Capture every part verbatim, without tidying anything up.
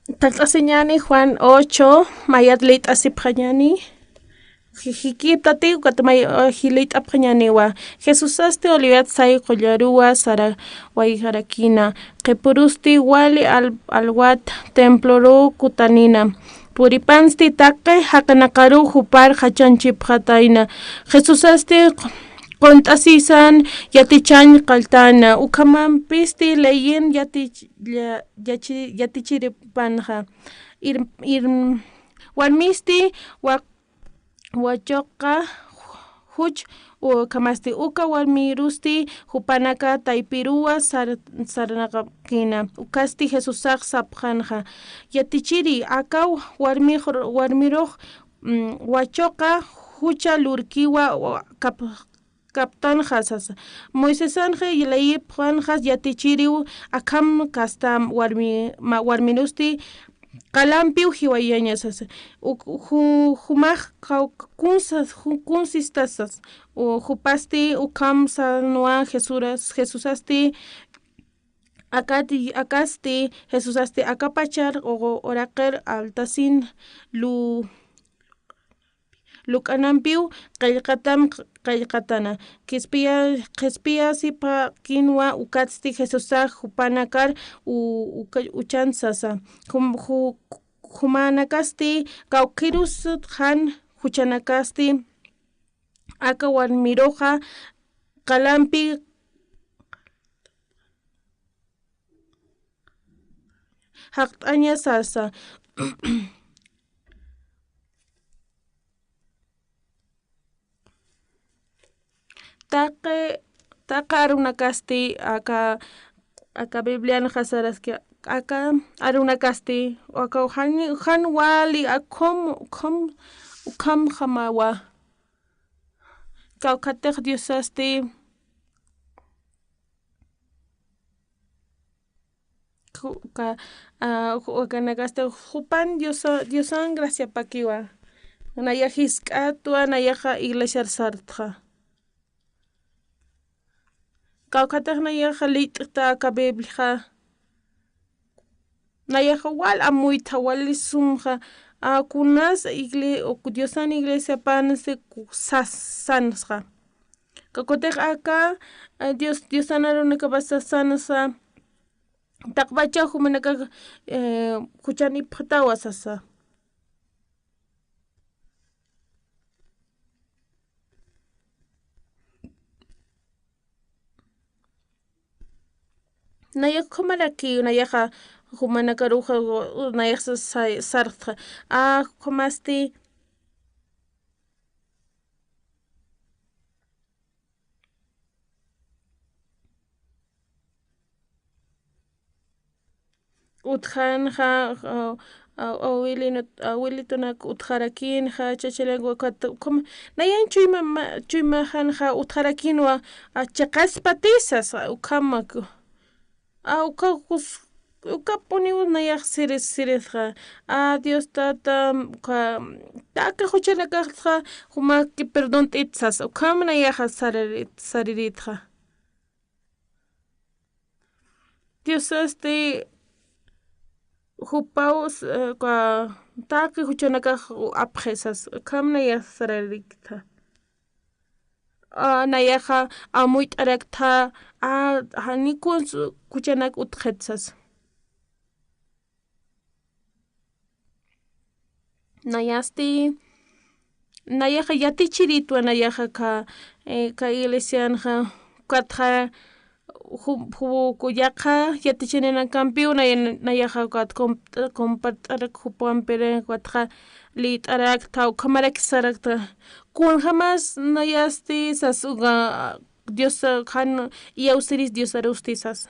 Takt'asiñäni Juan ocho, mayat liyt'asipxañäni. Ji-, jikiptati, ukat may, eh, ji-, liyt'apxañäniwa. Jesusasti Olivat say qullaruwa sara wayjarakïna. Qhipurusti wali al-, alwat temploru kutanïna. Puripansti taqi jaqinakaru jupar qhachanchipxatayna. Jesusasti qu-, qunt'asisan yatichañ qalltäna. Ukhamampisti leyin yatich-, ya-, yachi-, yatichiripanxa. Ir-, ir-, warmisti wa-, wachuqa juch ukhamasti uka warmirusti jupanaka taypiruwa sar-, sarnaqapkina. Ukasti Jesusax sapxanxa: Yatichiri, aka warmix-, warmirux, mm, wachuqa jucha lurkiwa, wa-, kap-, kaptanxa sasa. Moisesanxa leyipxanxa yatichiriw akham kasta warmi-, ma-, warmirusti qalampiw jiwayaña sasa. Uk-, ju-, jumax kaw-, kunsas-, ju-, kunsistasas. U-, jupasti ukham sanwa Jesuras-, Jesusasti akati-, akasti Jesusasti akapachar u-, uraqir altasin lu-, luk'anampiw qillqatam qillqatana. Qhispiya-, qhispiyasipxakinwa ukatsti Jesusax jupanakar u-, uka-, uchan sasa. Jum-, ju-, jumanakasti kawkirus jan juchanakasti aka warmiruxa qalampi jaqt'aña sasa. Taqi, taqi arunakasti aka, aka Biblianxa saraski, aka arunakasti, aka jan, jan wali, akhum, ukhum, ukhamjamawa. Kawkhatix Diosasti Ju-, ka-, a, ju-, ukanakasti jupan Diosa-, Diosan graciapakiwa. Nayax jisk'atwa, nayaxa iglesiar sartxa. Kawkhatix nayaxa liyt'ta aka Bibliaxa. Nayaxa wal amuytxa, wali sumxa. A, kunas igle-, o Diosan iglesiapansi ku-, sas-, sansxa. Kawkhatix aka, a, Dios, Diosan arunakapas sasansa, taqpacha jumanakax, eh, juchanipxtawa sasa. Nayax ukhamaraki, nayaxa jumanakaruxa, nayax sa-, sa-, sarxtxa. A, ukhamasti utjanxa, a, a, awilinu-, awilitunak utjarakïnxa, chachalankwa ukat, ukham, nayan chuyma, ma-, chuymaxanxa utjarakïnwa, a, chiqaspati sasa, ukhamak. A, uka kus-, ukapuniw nayax siris, sirisxa. A, Dios Tata, uka, taqi juchanakaxtxa, jumaki perdont'it sasa. Ukham nayaxa saririt-, sariritxa. Diosasti jupaw, s-, uka, taqi juchanakax apxi sasa. Ukham nayax sararikta. A, nayaxa amuyt'araktxa, a, jani kuns juchanak utjit sasa. Nayasti, nayaxa yatichiritwa, nayaxa ka, eh, ka iglesianxa, ukatxa, ju-, ju-, ku yaqha yatichirinakampiw, nay-, nayaxa ukat com-, compart'arak jupampiri, ukatxa liyt'araktxa, ukhamaraki saraktxa. Kunjamas nayasti sas uka, Dios, jan iyawsiris Diosarusti sas.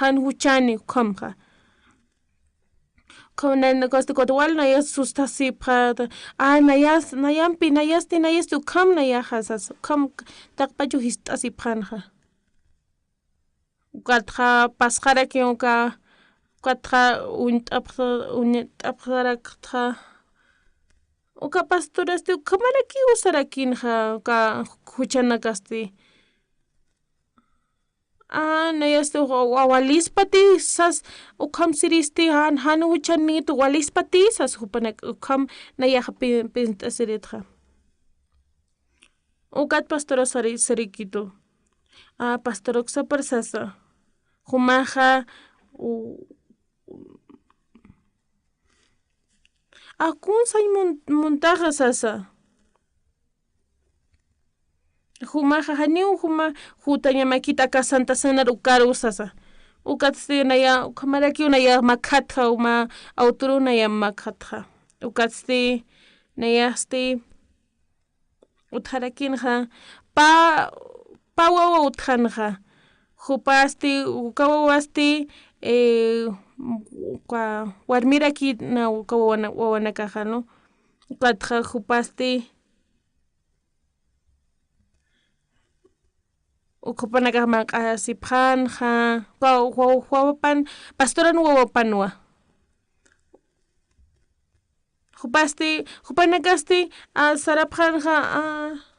Jan juchani ukhamxa. Ukham na-, na-, kawsti ukat wal nayas sustasipxata. A, nayas, nayampi, nayasti, nayasti, ukham nayaxa sas. Ukham taqpachu jist'asipxanxa. Ukatxa pasxaraki uka, ukatxa uñt'apxa-, uñt'apxaraktxa. Uka pastorasti ukhamaraki usarakinxa, uka juchanakasti. a, nayasti wa-, wa-, walispati sas, ukham siristi, jan, jan juchanït walispati sas, jupanak ukham nayaxa pi-, pint'asiritxa. Ukat pastora sari-, sarikitu. A, pastor uksapar sasa. Jumaxa, u-, a, kun sañ mun-, muntaxa sasa. Jumaxa, janiw juma jutañamakit aka Santa Cenar ukaru sasa. Ukatsti naya, ukhamarakiw naya makhatxa, uma awturu naya makhatxa. Ukatsti, nayasti, utjarakinxa, pa, pa wawa utjanxa. Jupasti, uka wawasti, eh, uka warmirakïna uka wawana-, wawanakaxa, ¿no? Ukatxa jupasti, uka jupanakax manq'asipxänxa, wa-, wa-, wawapan, pastoran wawapanwa. Jupasti, jupanakasti, a, sarapxänxa, a,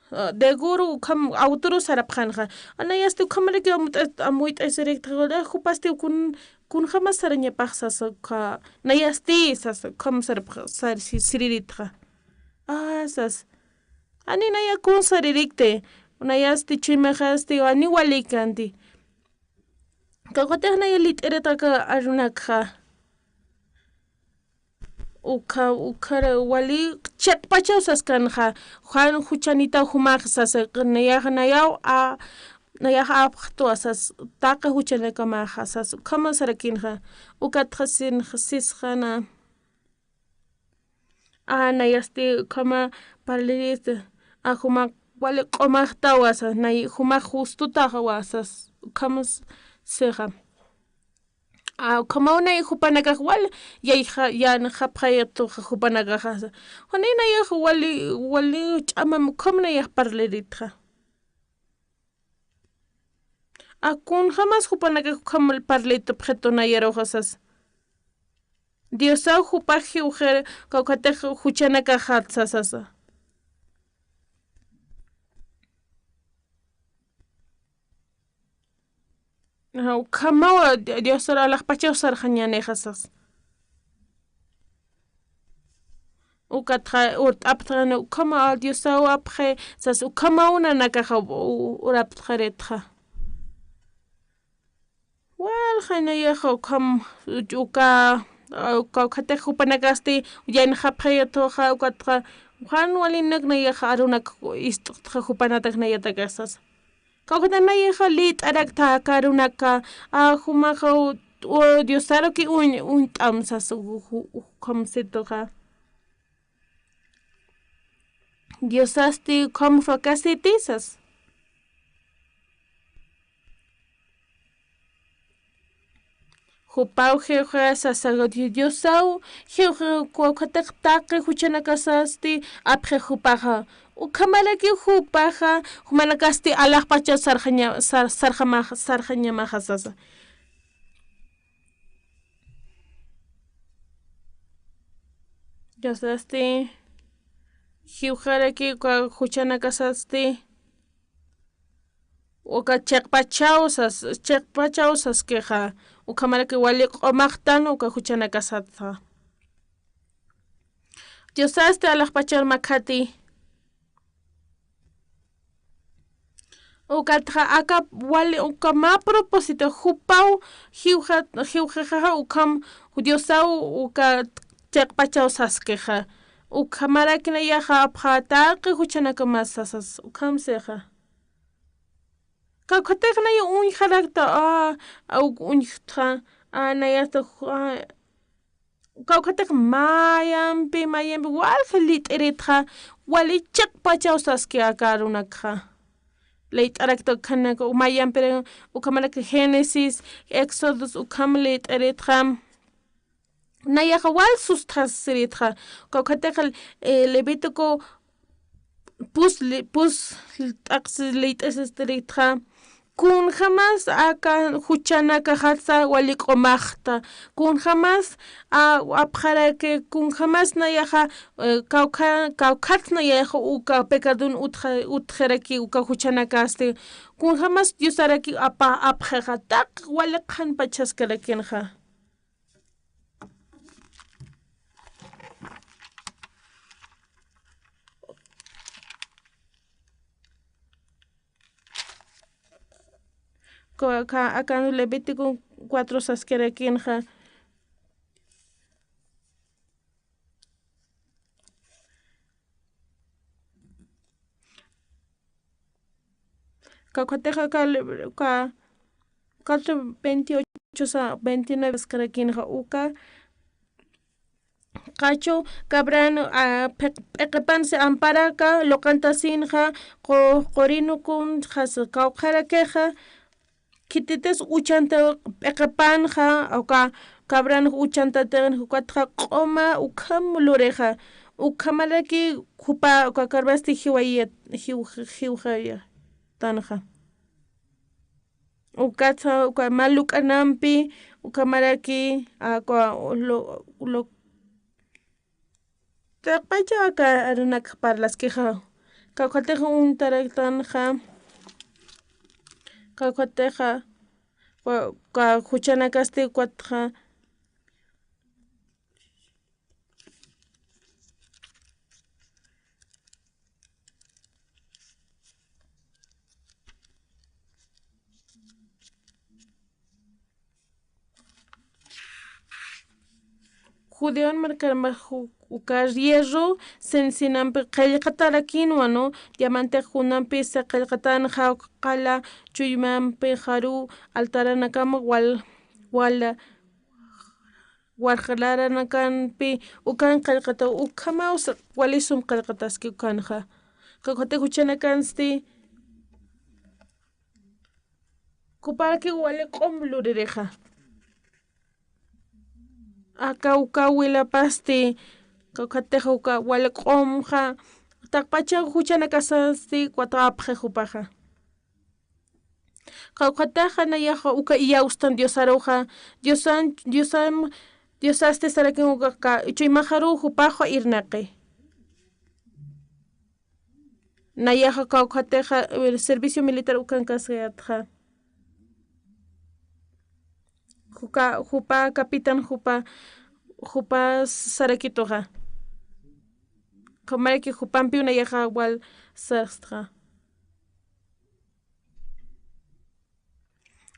a, seguro ukham awturu sarapxänxa. A, nayasti ukhamaraki amuyt'a-, amuyt'asirïktxa, jupasti kun, kunjamas sarañapax sasa ukha, nayasti sasa ukham sarapx-, sar-, si-, siriritxa. A, sas. Ani naya kun saririkti, nayasti chuymaxasti, ani walikanti. Kawkhatix naya lit'iritxa aka arunakxa. Ukha, ukhar wali chiqpachaw saskanxa, jan juchanïtaw jumax sasa, nayax, nayaw, a, nayax apxtwa sas, taqi juchanakamaxa sas, ukhama sarakinxa, ukatxa sinxa, sisxana. A, nayasti ukhama parlirïsta, a, jumax wali q'umaxtawa sas, nay, jumax justutaxwa sas, ukhama s-, sixa. A, ukhamaw nay jupanakax wal, yayxa, yanxapxayatuxa jupanakaxa. Juni nayax wali, wali ch'amam ukham nayax parliritxa. A, kunjamas jupanakax ukham parlitupxitu nayaruxa sas. Diosaw jupax jiwxir, kawkhatix juchanakaxat sasasa. Ukhamaw Di-, Diosar alaxpachaw sarxañänixa sas. Ukatxa urt'aptxani ukhamaw Diosaw apxi sas ukhamaw nanakaxa u-, u-, uraptxaritxa. Walja nayaxa ukham uka, uka, ukatix jupanakasti yanxapxayatuxa, ukatxa jan walinak nayaxa arunak ist'xtxa jupanatak nayatakax sasa. Kawkhatix nayaxa lit'araktxa aka arunaka, a, jumaxa u-, u-, Diosaruki uñ-, uñt'am sasa u-, u-, u-, ukhamsituxa. Diosasti ukham fracasiti sas. Jupaw jiwxa sasaxa Di-, Diosaw, jiwxa kawkhatix taqi juchanakasasti apxi jupaxa. Ukhamaraki jupaxa, jumanakasti alaxpachaw sarxaña-, sar-, sarxamax-, sarxañamaxa sasa. Diosasti, jiwxaraki uka juchanakasasti, uka chiqpachaw sas-, chiqpachaw saskixa, ukhamaraki wali q'umaxtan uka juchanakasatxa. Diosasti alaxpachar makhati. Ukatxa aka wali, uka mä propósito, jupaw jiwxa, jiwxaxa ukham Diosaw uka chiqpachaw saskixa. Ukhamaraki nayaxa apxä taqi juchanakamas sasas, ukham sixa. Kawkhatix naya uñjarakta, a, a, uk uñjtxa, a, nayata, a, kawkhatix mayampi, mayampi, walja lit'iritxa, wali chiqpachaw saski aka arunakxa. Lit'arakta ukhanak, mayampir, ukhamanak Génesis, Éxodos, ukham lit'iritxa. Nayaxa wal sustxasiritxa. Kawkhatix, eh, Levítico pus li-, pus t'aqsi lit'isistiritxa. Kunjämas aka juchanakaxatsa wali q'umaxta. Kunjämas, a, apxaraki, kunjämas nayaxa, eh, kawkha-, kawkhat nayaxa uka pecadon utxa-, utxiraki uka juchanakasti. Kunjämas Diosaraki apa-, apxixa, taq wali qhanpachaskarakinxa. Ko-, ka-, akan Levítico cuatro saskarakinxa. Kawkhatixa ka, ka cuatro veintiocho sa veintinueve saskarakinxa uka. Qachu cabran, a, p'iq-, p'iqipansi amparaka, luqantasinxa, qu-, qurinukun, qhas kawkharakixa, khititis uchanta p'iqipanxa, uka cabran uchantatin, ukatxa q'uma, ukham lurixa, ukhamaraki jupa, uka carbasti jiwayat-, jiw-, jiwjayatanxa. Ukatxa, uka mä luk'anampi, ukhamaraki, a, uka, lo, lo, taqpacha aka arunak parlaskixa. Kawkhatixa untaraktanxa, kawkhatixa, uka, uka juchanakasti ukatxa. Judeon markarmax ju-, uka hierro, cincinampi qillqatarakinwa, ¿no? Diamante junampisa qillqatanxa, qala chuymampi jaru altaranakama wal-, wala-, warqaranakampi ukan qillqata, ukhamaw wali sum qillqataski ukanxa. Kawkhati juchanakansti, juparaki wali q'um luririxa. Aka uka wilapasti, kawkhatixa uka wali q'umxa, taqpacha juchanakasasti, cuatro apxi jupaxa. Kawkhataxa nayaxa uka iyawstan Diosaruxa, Diosan, Diosan, Diosasti sarakin uka ka, chuymaxaru jupaxa irnaqi. Nayaxa kawkhatixa, eh, servicio militar ukan kasayatxa. Juka, jupa capitán, jupa, jupa sarakituxa. Ukhamaraki jupampiw nayaxa wal sarstxa.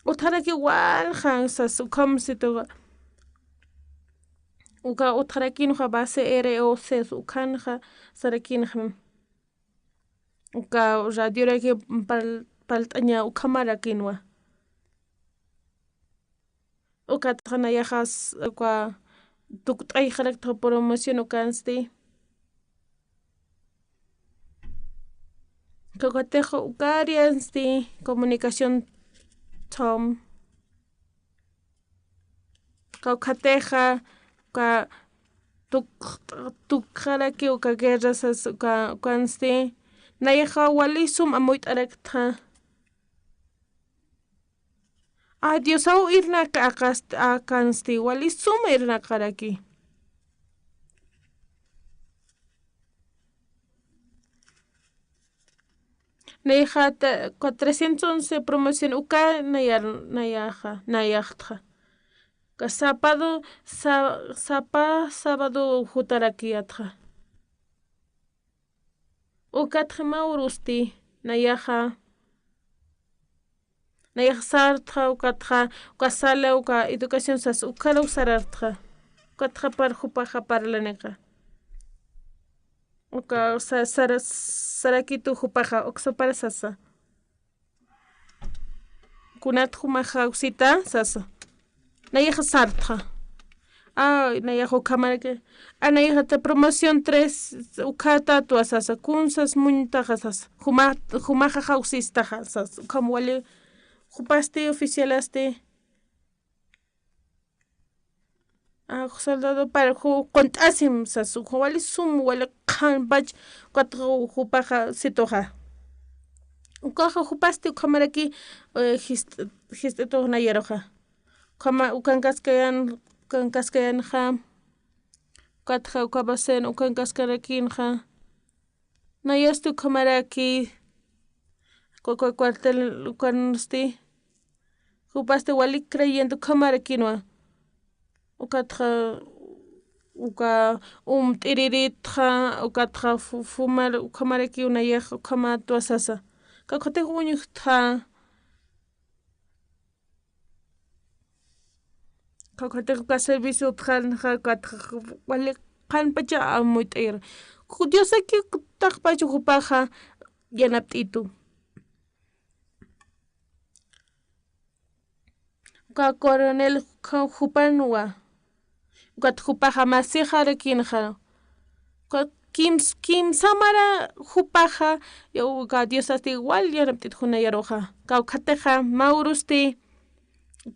Utjaraki waljan sas, ukham situ, uka utjarakinxa base R O C, ukhanxa sarakinxa. Uka radioraki pal-, palt'aña ukhamarakinwa. Ukatxa nayaxa, uka tukt'ayxaraktxa promoción ukansti. Kawkhatixa uka áreansti comunicación tom. Kawkhatixa uka tuk-, tukxaraki uka guerra sas uka, ukansti. Nayaxa wali sum amuyt'araktxa. A, Diosaw irnaq akast-, akansti, wali suma irnaqaraki. Nayaxa ta-, cuatrocientos once promoción uka nayar-, nayaxa, nayaxtxa. Ka sábado, sa-, sapa sábado jutarakiyatxa. Ukatxa mä urusti, nayaxa, nayaxa sartxa, ukatxa, uka sala, uka educación sas, ukaru sarartxa, ukatxa par jupaxa parlanixa. Uka sa-, sara-, sarakitu jupaxa, uksa para sasa. Kunat jumax jawsita sasa. Nayaxa sartxa. Ay, nayaxa ukhamaraki. A, nayaxa ta promoción tres, ukhatatwa sasa. Kun sas muñtaxa sasa. Juma-, jumaxa jawsistaxa sasa. Ukham wali jupasti oficialasti. A, soldado para ju-, qunt'asim sas, uka wali sum, wali qhanpach, ukat ju-, jupaxa situxa. Ukaxa jupasti ukhamaraki, eh, jist-, jist'ituxnayaruxa. Ukhama, ukankaskayan, ukankaskayanxa, ukatxa, ukapasen, ukankaskarakinxa. Nayasti ukhamaraki, uka cuartel, ukansti, jupasti wali creyente ukhamarakinwa. Ukatxa, uka umt'iriritxa, ukatxa fu-, fumar, ukhamarakiw nayax, ukhamatwa sasa. Kawkhatix uñjtxa. Kawkhatix uka servicio utjanxa, ukatxa wali qhanpacha amuyt'ir. Diosaki taqpacha jupaxa yanapt'itu. Uka coronel ju-, jupanwa. Ukat jupaxa masixarakinxa. Uka kims-, kimsamara jupaxa, ya uka Diosasti wal yanapt'it junayaruxa. Kawkhatixa, mä urusti,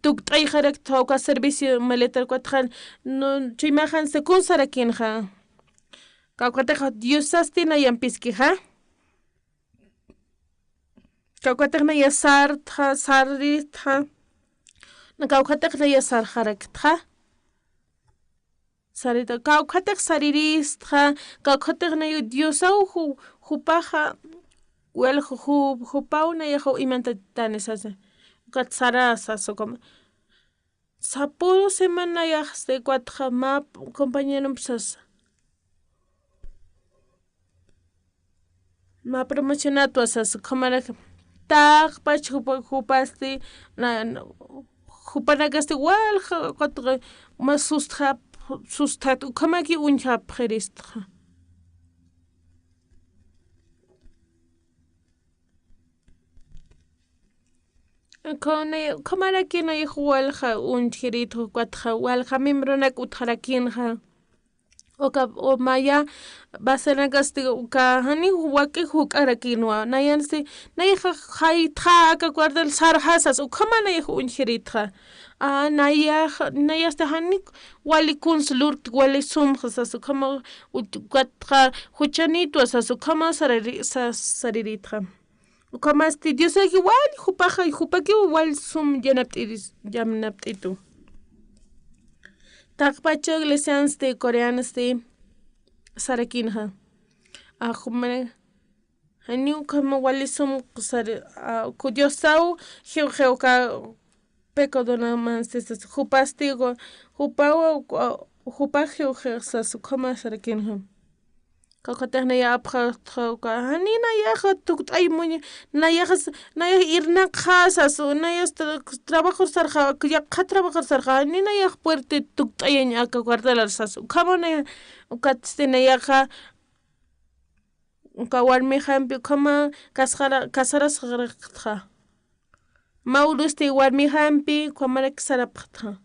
tukt'ayxaraktxa uka servicio militar ukatxa, no, chuymaxan según sarakinxa. Kawkhatixa Diosasti nayampiskixa. Kawkhatix naya sartxa, sarritxa. Na kawkhatix naya sarxaraktxa. Sarita, kawkhatix sariristxa, kawkhatix naya Diosaw ju-, jupaxa, wel ju-, ju-, jupaw nayaxa imantatani sasa. Ukat sara sasa, como. Sapüru semanayaxsti ukatxa mä compañeromp sasa. Mä promocionatwa sasa, ukhamarak taqpach jupa-, jupasti, na, na, jupanakasti walja, ukatxa mä sustxap-, sustxat, ukhamaki uñjapxiristxa. Ukhama-, ukhamaraki nayax walja uñjirïtxa, ukatxa walja miembronak utjarakinxa. Uka, u maya basenakasti uka jani wak'i juk'arakinwa. Nayansti, nayaxa jaytxa aka cuartel sarxasas, ukhama nayax uñjirïtxa. A, nayax, nayasti jani wali kuns lurkt, wali sumxa sas, ukhama, u-, ukatxa juchanïtwa sas, ukhama sariri-, sas, sarirïtxa. Ukhamasti Diosaki wal jupaxa, jupakiw wal sum yanapt'iris-, yanapt'itu. Taqpacha iglesiansti, coreansti, sarakinxa. Ajumare, jani ukhama wali sum sar-, a, ku Diosaw, jiw, jiw ka, pecadonamansti sas, jupasti, jupaw, jupax jiw, jiw sas, ukhama sarakinxa. Kawkhatix naya apxaxtxa uka, jani nayaxa tukt'ay muña, nayaxa, nayax irnaqxa sasu, nayax tra-, trabajor sarxa, yaqha trabajor sarxa, jani nayax puerte tukt'ayañ aka cuartelar sasu. Ukhama naya, ukatsti nayaxa, uka warmixampi, ukhama kasxara-, kasarasxaraktxa. Mä urusti warmixampi, ukhamarak sarapxtxa.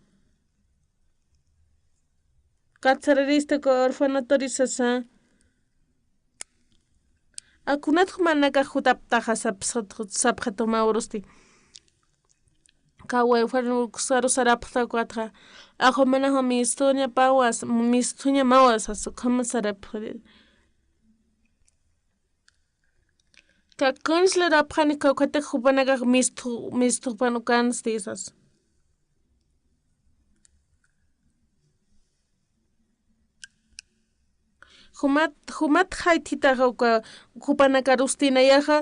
Kat sararista orfanatorios sasa. A, kunat jumanakax jutaptaxa sapxat-, sapxatuma urusti. Kawa, fueron kusaru sarapxta ukatxa. A, jumanaxa mistuña pawas, mistuña mawas, sasa, ukhama sarapxi. Kakuns lurapxani kawkhatix jupanakax mistu-, mistupan ukansti sas. Jumat, jumat jaythitaxa uka jupanakarusti nayaxa,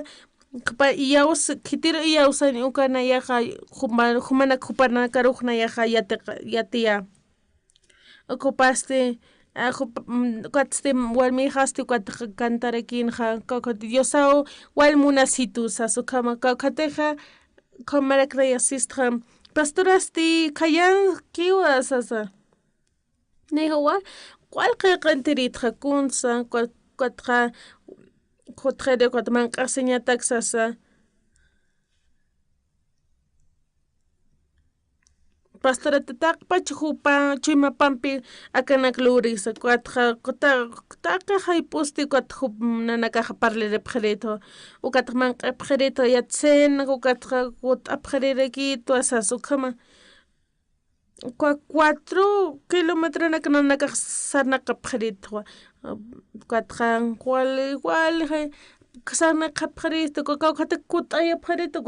jupa iyawsa, khitir iyawsañ uka nayaxa, juma-, jumanak jupanakarux nayaxa yatiqa-, yatiya. Ukupasti, a, jup-, mm, ukatsti warmixasti ukat cantarakinxa, kawkhat Diosaw wal munasitu sas ukhama, kawkhatixa, ukhamarak naya sistxa, pastorasti, khayankiwa sasa. Nixa wal, wal qillqantiritxa kunsa, ukat, ukatxa, jutxiri ukat manq'asiñatak sasa. Pastorata taqpach jupa chuymapampi akanak lurisa, ukatxa, ta-, taqi jayp'usti ukat jup nanakaxa parliripxiritu, ukatxa manq'ipxiritu, yatsin, ukatxa jut'apxiririkitwa sas ukhama. Uka cuatro kilómetronak nanakax sarnaqapxiritwa, ukatxa wali, wali, Sarnaqapxarïstu, kawkhatak kut'ayapxarïstu,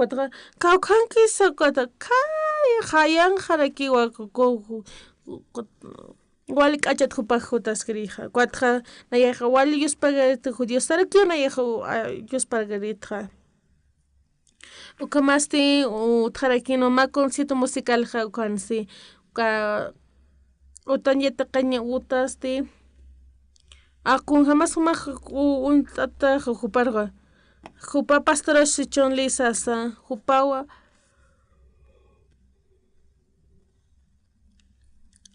kawkhankisa, kawkhatak, kay, jayanxarakiwa, wali k'achat jupax jutaskirixa, kawkhatxa, nayaxa, wali yuspagarïstu, Diosarakiw nayaxa, yuspagarïtxa. Ukhamasti, utjarakïnwa mä concierto musicalxa, ukhansti, uka, utan yatiqañ utasti, a, kunjamas jumax, u-, uñt'ataxa juparxa, jupa pastora Sichón Lizasa, jupawa,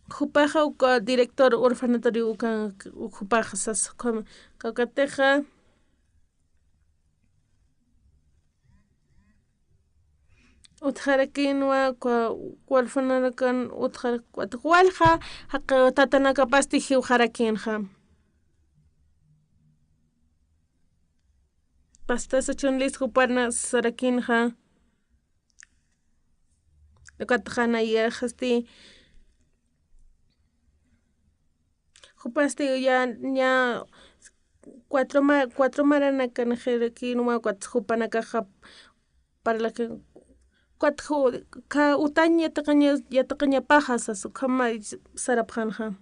jupaxa uka director orfanatorio ukan, jupaxa sasa, ukham, kawkhatixa, utjarakïnwa, uka, uka orfanatorakan utjar-, walja, jaqi tatanakapasti jiwxarakïnxa. Pastora Sichón Liz jupana sasarakïnxa. Ukatxa nayaxasti, jupasti ya, ña cuatro ma-, cuatro maranakanxirakïnwa, ukat jupanakaxa parlaki, ukat ju-, ka utañ yatiqaña-, yatiqañapaxa sasa, ukhama sarapxänxa.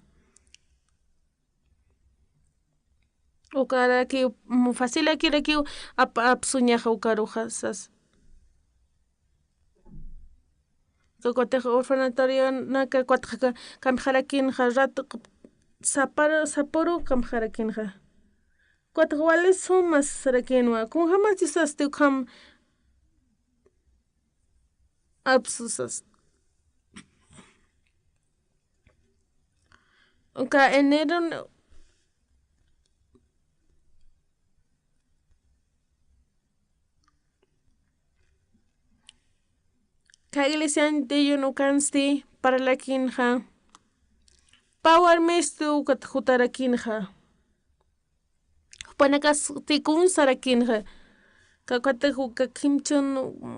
Ukarakiw, mm, facilakirakiw ap-, apsuñaxa ukaruxa sasa. Kawkhatixa orfanatorionaka kawkhatxa ka-, kamjarakïnxa rato, sapar-, sapüru kamjarakïnxa. Kawkhatxa wali suma sasarakïnwa, kunjamas Diosasti ukham apsu sasa. Uka enero, ka iglesiañ tiyun ukansti parlakïnxa. Pä warmistu ukat jutarakïnxa. Jupanakasti kun sarakïnxa. Kawkhatix uka kimchhun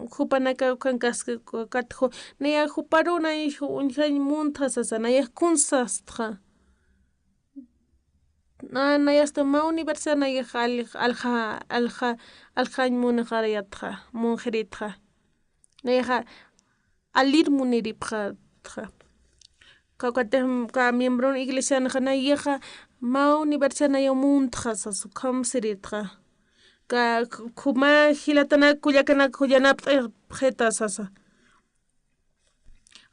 jupanaka ukankaski, kawkhatix naya juparu nayax uñjañ muntxa sasa, nayax kun sastxa. Na-, nayasti mä universidad nayax al-, alja, alja, aljañ munxarayatxa, munxiritxa. Nayaxa alir muniripxatxa. Kawkhatix ka miembron iglesianxa nayaxa mä universidad nayaw muntxa sasa, ukham siritxa. Ka, juma jilatanak kullakanak kullanapt'apxita sasa.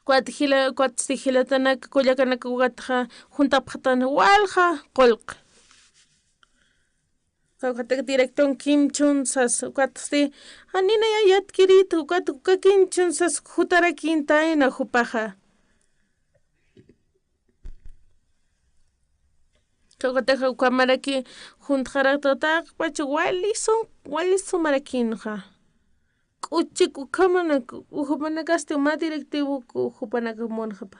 Ukat jila-, ukatsti jilatanak kullakanak ukatxa juntapxtan walja qullqi. Kawkhatak directon kimchhun sas, ukatsti, jani naya yatkirït, ukat uka kimchhun sas jutarakïntayna jupaxa. Kawkhatixa ukhamaraki juntxarakta taqpach wali sum, wali sumarakïnxa. K'uchik ukhamanak, jupanakasti mä directivo, jupanak munxapa.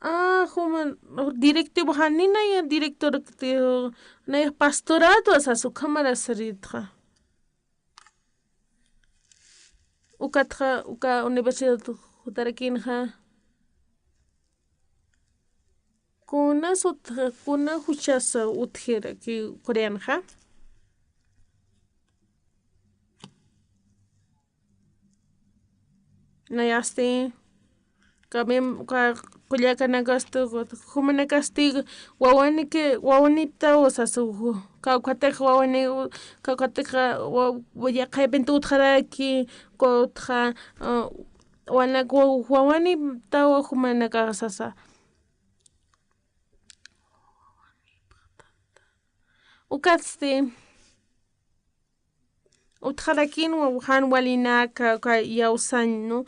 A, juma directivo, jani naya director, naya pastorado sas, ukhamara saritxa. Ukatxa, uka universidad jutarakïnxa. Kuna sut, kuna juchasa utjiraki Coreanxa. Nayasti, kamim, ka, kullakanakasti, jumanakasti, wawaniki, wawaniptaw sasa, kawkhatix wawani, kawkhatix wa-, wa-, yaqhaypinta utjaraki, kawkhatxa, ah, wanak wa-, wawaniptaw jumanakax sasa. Ukatsti, utjarakïnwa jan walinaka, ka iyawsañ, ¿no?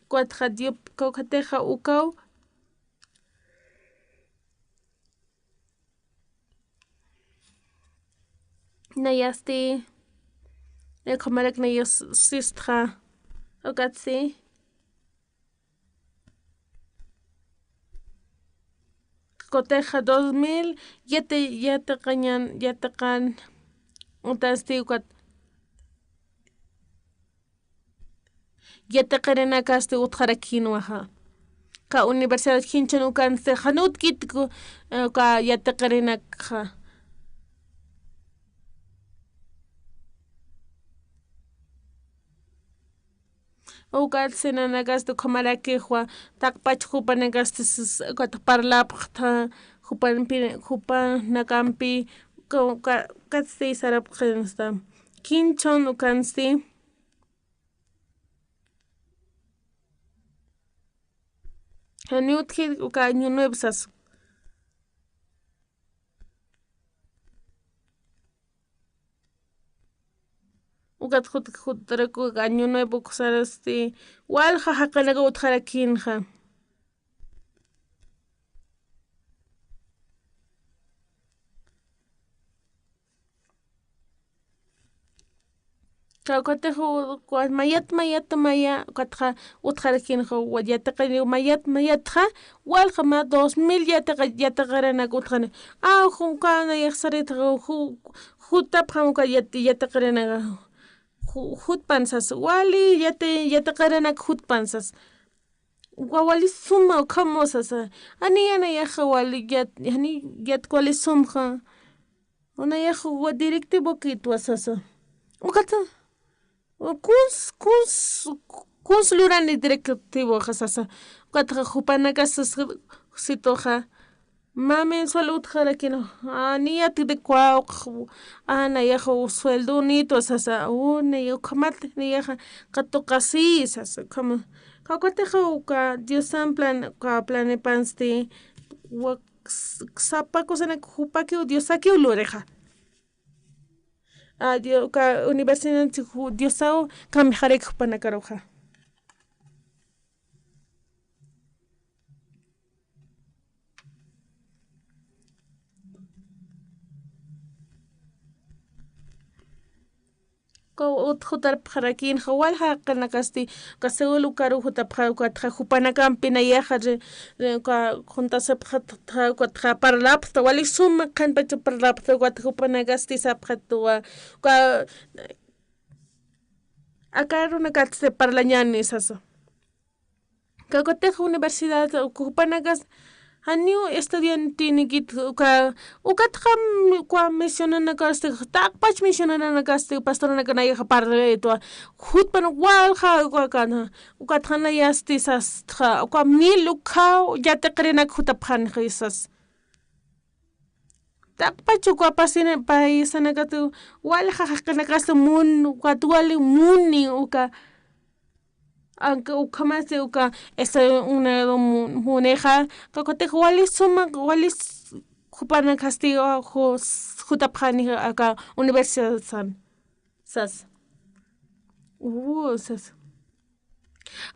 Kawkhatxa Dios, kawkhatixa ukaw. Nayasti, ukhamaraki nayas sistxa, ukatsti. Kawkhatix dos mil yatiqañan, yatiqan, utasti ukat yatiqirinakasti utjarakïnwaxa. Ka universidad jimchhun ukansti jan utjkit, eh, ka yatiqirinakxa. Ukatsi nanakasti ukhamarakiwa, taqpach jupanakasti s-, s-, ukat parlapxta, jupanpi, jupanakampi, uka, uka, ukatsti sarapxinsta. Kinchhun ukansti. Janiw utji uka año nuevo sas. Ukat jut-, jutaraku año nuevo sarasti, walja jaqinaka utjarakïnxa. Kawkhatix u-, wa-, mayat, mayat, maya, ukatxa utjarakïnxa, wa-, yatiqini mayat, mayatxa, walja mä dos mil yatiqa-, yatiqirinak utjani. A, ju-, uka nayax saritxa, ju-, jutapxam uka yat-, yatiqirinaka. Ju-, jutpan sas, wali yati-, yatiqirinak jutpan sas. Wa-, wali suma ukham sasa. Janiya nayaxa wali yat-, jani yat wali sumxa. Nayaxa wa directivo kitwa sasa. Ukata, kuns, kuns, kuns lurani directivoxa sasa. Ukatxa jupanakas sasa, Josetoxa. Mä mensual utjarakïn, a, niyat de cuauq, a, nayaxa sueldonïtwa sasa, u, naya ukhamat, nayaxa katuqasï sasa, ukhama. Kawkhatix uka Diosan plan, uka planepansti, wa-, s-, sapa kusanak jupakiw Diosakiw lurixa. A, Dio-, uka universidad ju-, Diosaw kamixaraki jupanakaruxa. Uka ut-, jutarpxarakïnxa, walja jaqinakasti, uka Seúl ukaru jutapxä, ukatxa jupanakampi nayaxa, re-, re-, uka juntasipxatxa, ukatxa parlapxta, wali suma qhanpacha parlapxta, ukat jupanakasti sapxituwa, uka, aka arunakatsti parlañäni sasa. Kawkhatix universidad, uka jupanakas, janiw estudiantinikit, uka, ukatxa, uka misionanakasti, taqpach misionanakasti, pastoranaka nayaxa parlaytwa, jutpan walja, uka, ukatxa nayasti sastxa, uka mil ukhaw yatiqirinak jutapxänxa sas. Taqpach uka pasina-, paisanakati, walja jaqinakasti mun, ukat wali muni, uka, Anka ukhamasti uka Estados Unidos mu-, munixa, kawkhatix wali suma, wali s-, jupanakasti, a, ju-, s-, jutapxani aka universidad san, sas. U, sas.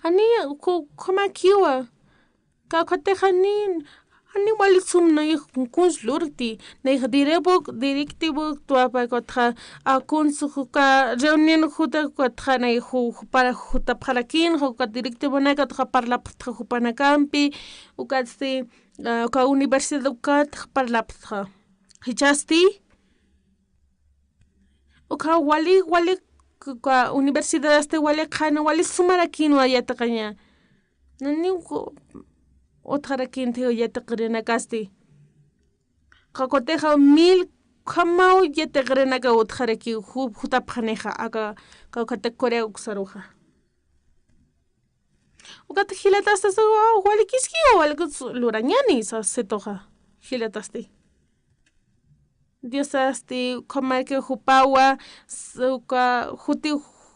Ani, ku-, ukhamakiwa. Kawkhatix ani, ani wali sum nayax kuns lurti, nayax directivo, directivo tuwapakatxa, a, kuns uka reunión jutakatxa, nayax ju-, jupara jutapxarakïn, uka directivonakatxa parlapxtxa jupanakampi, ukatsti, a, uka universidad ukatxa parlapxtxa. Jichhasti, Uka wali, wali, uka universidadasti wali qhana, wali sumarakïnwa yatiqaña. Nani uka utjarakïnti yatiqirinakasti. Kawkhatixa mil ukhamaw yatiqirinaka utjaraki ju-, jutapxanixa aka, kawkhati Corea uksaruxa. Ukat jilatasti sasa, walikïskiwa, walikiw lurañäni sasituxa. Jilatasti. Diosasti, ukhamaraki jupawa, s-, uka juti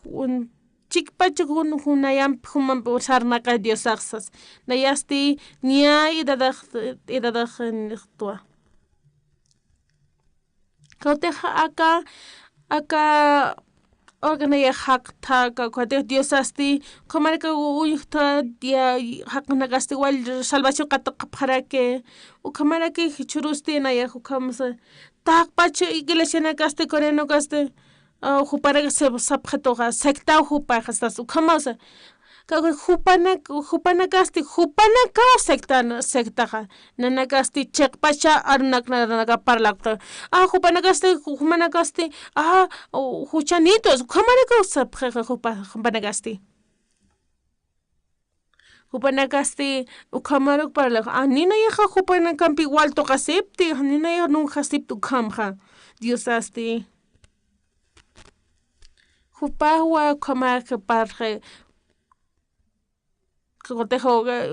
jun-, chikpach jun-, junayamp jumamp sarnaqay Diosax sas. Nayasti, niya edadax, edadax, nixtwa. Kawkhatixa aka, aka organaya jaqtha, kawkhatix Diosasti, ukhamaraki uñjtha, ya, jaqnakasti wal salvación katuqapxaraki, ukhamaraki jichhürusti nayax ukhamsa, taqpach iglesianakasti, Coreanakasti, a, juparak sap-, sapxituxa, sectaw jupaxa sas, ukhamasa, Kawkha jupanak-, jupanakasti, jupanakaw sectan-, sectaxa. Nanakasti chiqpacha arunaknaka parlapxta. A, jupanakasti, ju-, jumanakasti, a, u-, juchanitos, ukhamarakaw sapxixa jupa-, jupanakasti. Jupanakasti, ukhamaruk parlapxa. A, ninayaxa jupanakampi wal tuqasipti, ninayax nunjasipti ukhamxa. Diosasti. Jupawa ukhamaraki parlxi. Kawkatix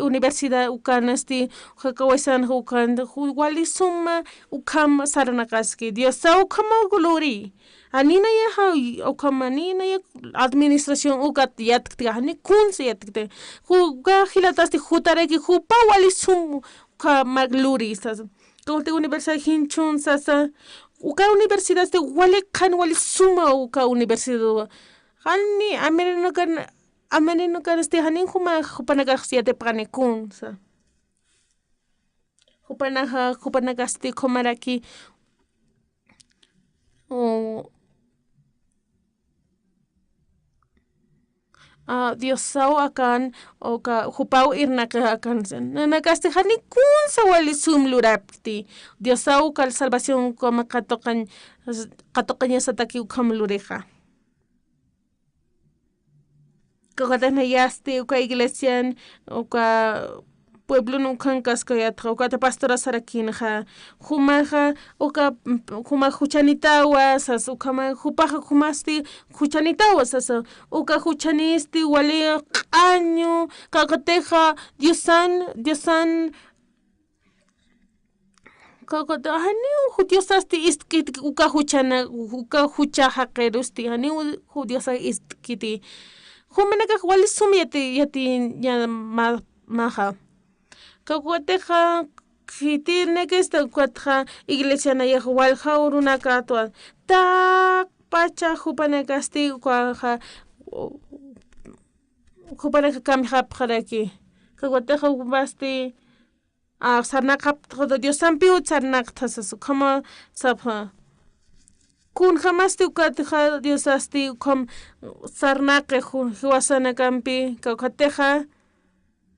universidad ukanasti, jakawasan ukan, ju-, wali suma ukham sarnaqaski. Diosaw ukhamaw luri. Jani nayaxa, ukham jani nayax administración ukat yatkti, jani kunsa yatkti. Ju-, uka jilatasti jutaraki jupa wali sum ukhamaw luri sasa. Kawkatix universidad jinchhun sasa. Uka universidadsti wali qhan wali suma uka universidad. Jani amerinukan, amerinukanasti jani juma jupanakax yatipxani kunsa. Jupanaja, jupanakasti ukhamaraki, u, a, Diosaw akan, uka jupaw irnaqi akan. Nanakasti jani kunsa wali sum lurapkti. Diosaw uka salvación ukham katuqañ, katuqañasataki ukham lurixa. Kawkatix nayasti uka iglesian, uka pueblon ukan kaskayatxa, ukata pastora sarakinxa. Jumaxa, uka, juma juchanitawa sasa, ukhama, jupaxa jumasti juchanitawa sasa. Uka juchanisti wali q'añu, kawkatixa Diosan, Diosan, Kawkatix, janiw ju-, Diosasti istkiti uka juchana, uka jucha jaqirusti, janiw ju-, Diosa istkiti. Jumanakax wali sum yati, yati, ya, ma-, maxa. Kawkatixa, khitinakista ukatxa, iglesianayax walja urunakatwa. Taqpacha jupanakasti ukaxa, jupanaka kamjapxaraki. Kawkatixa jumasti, a, sarnaqapxta, Diosampiw sarnaqta sasa, ukhama sapxa. Kunjamasti ukatixa Diosasti ukham sarnaqi ju-, jiwasanakampi, kawkatixa,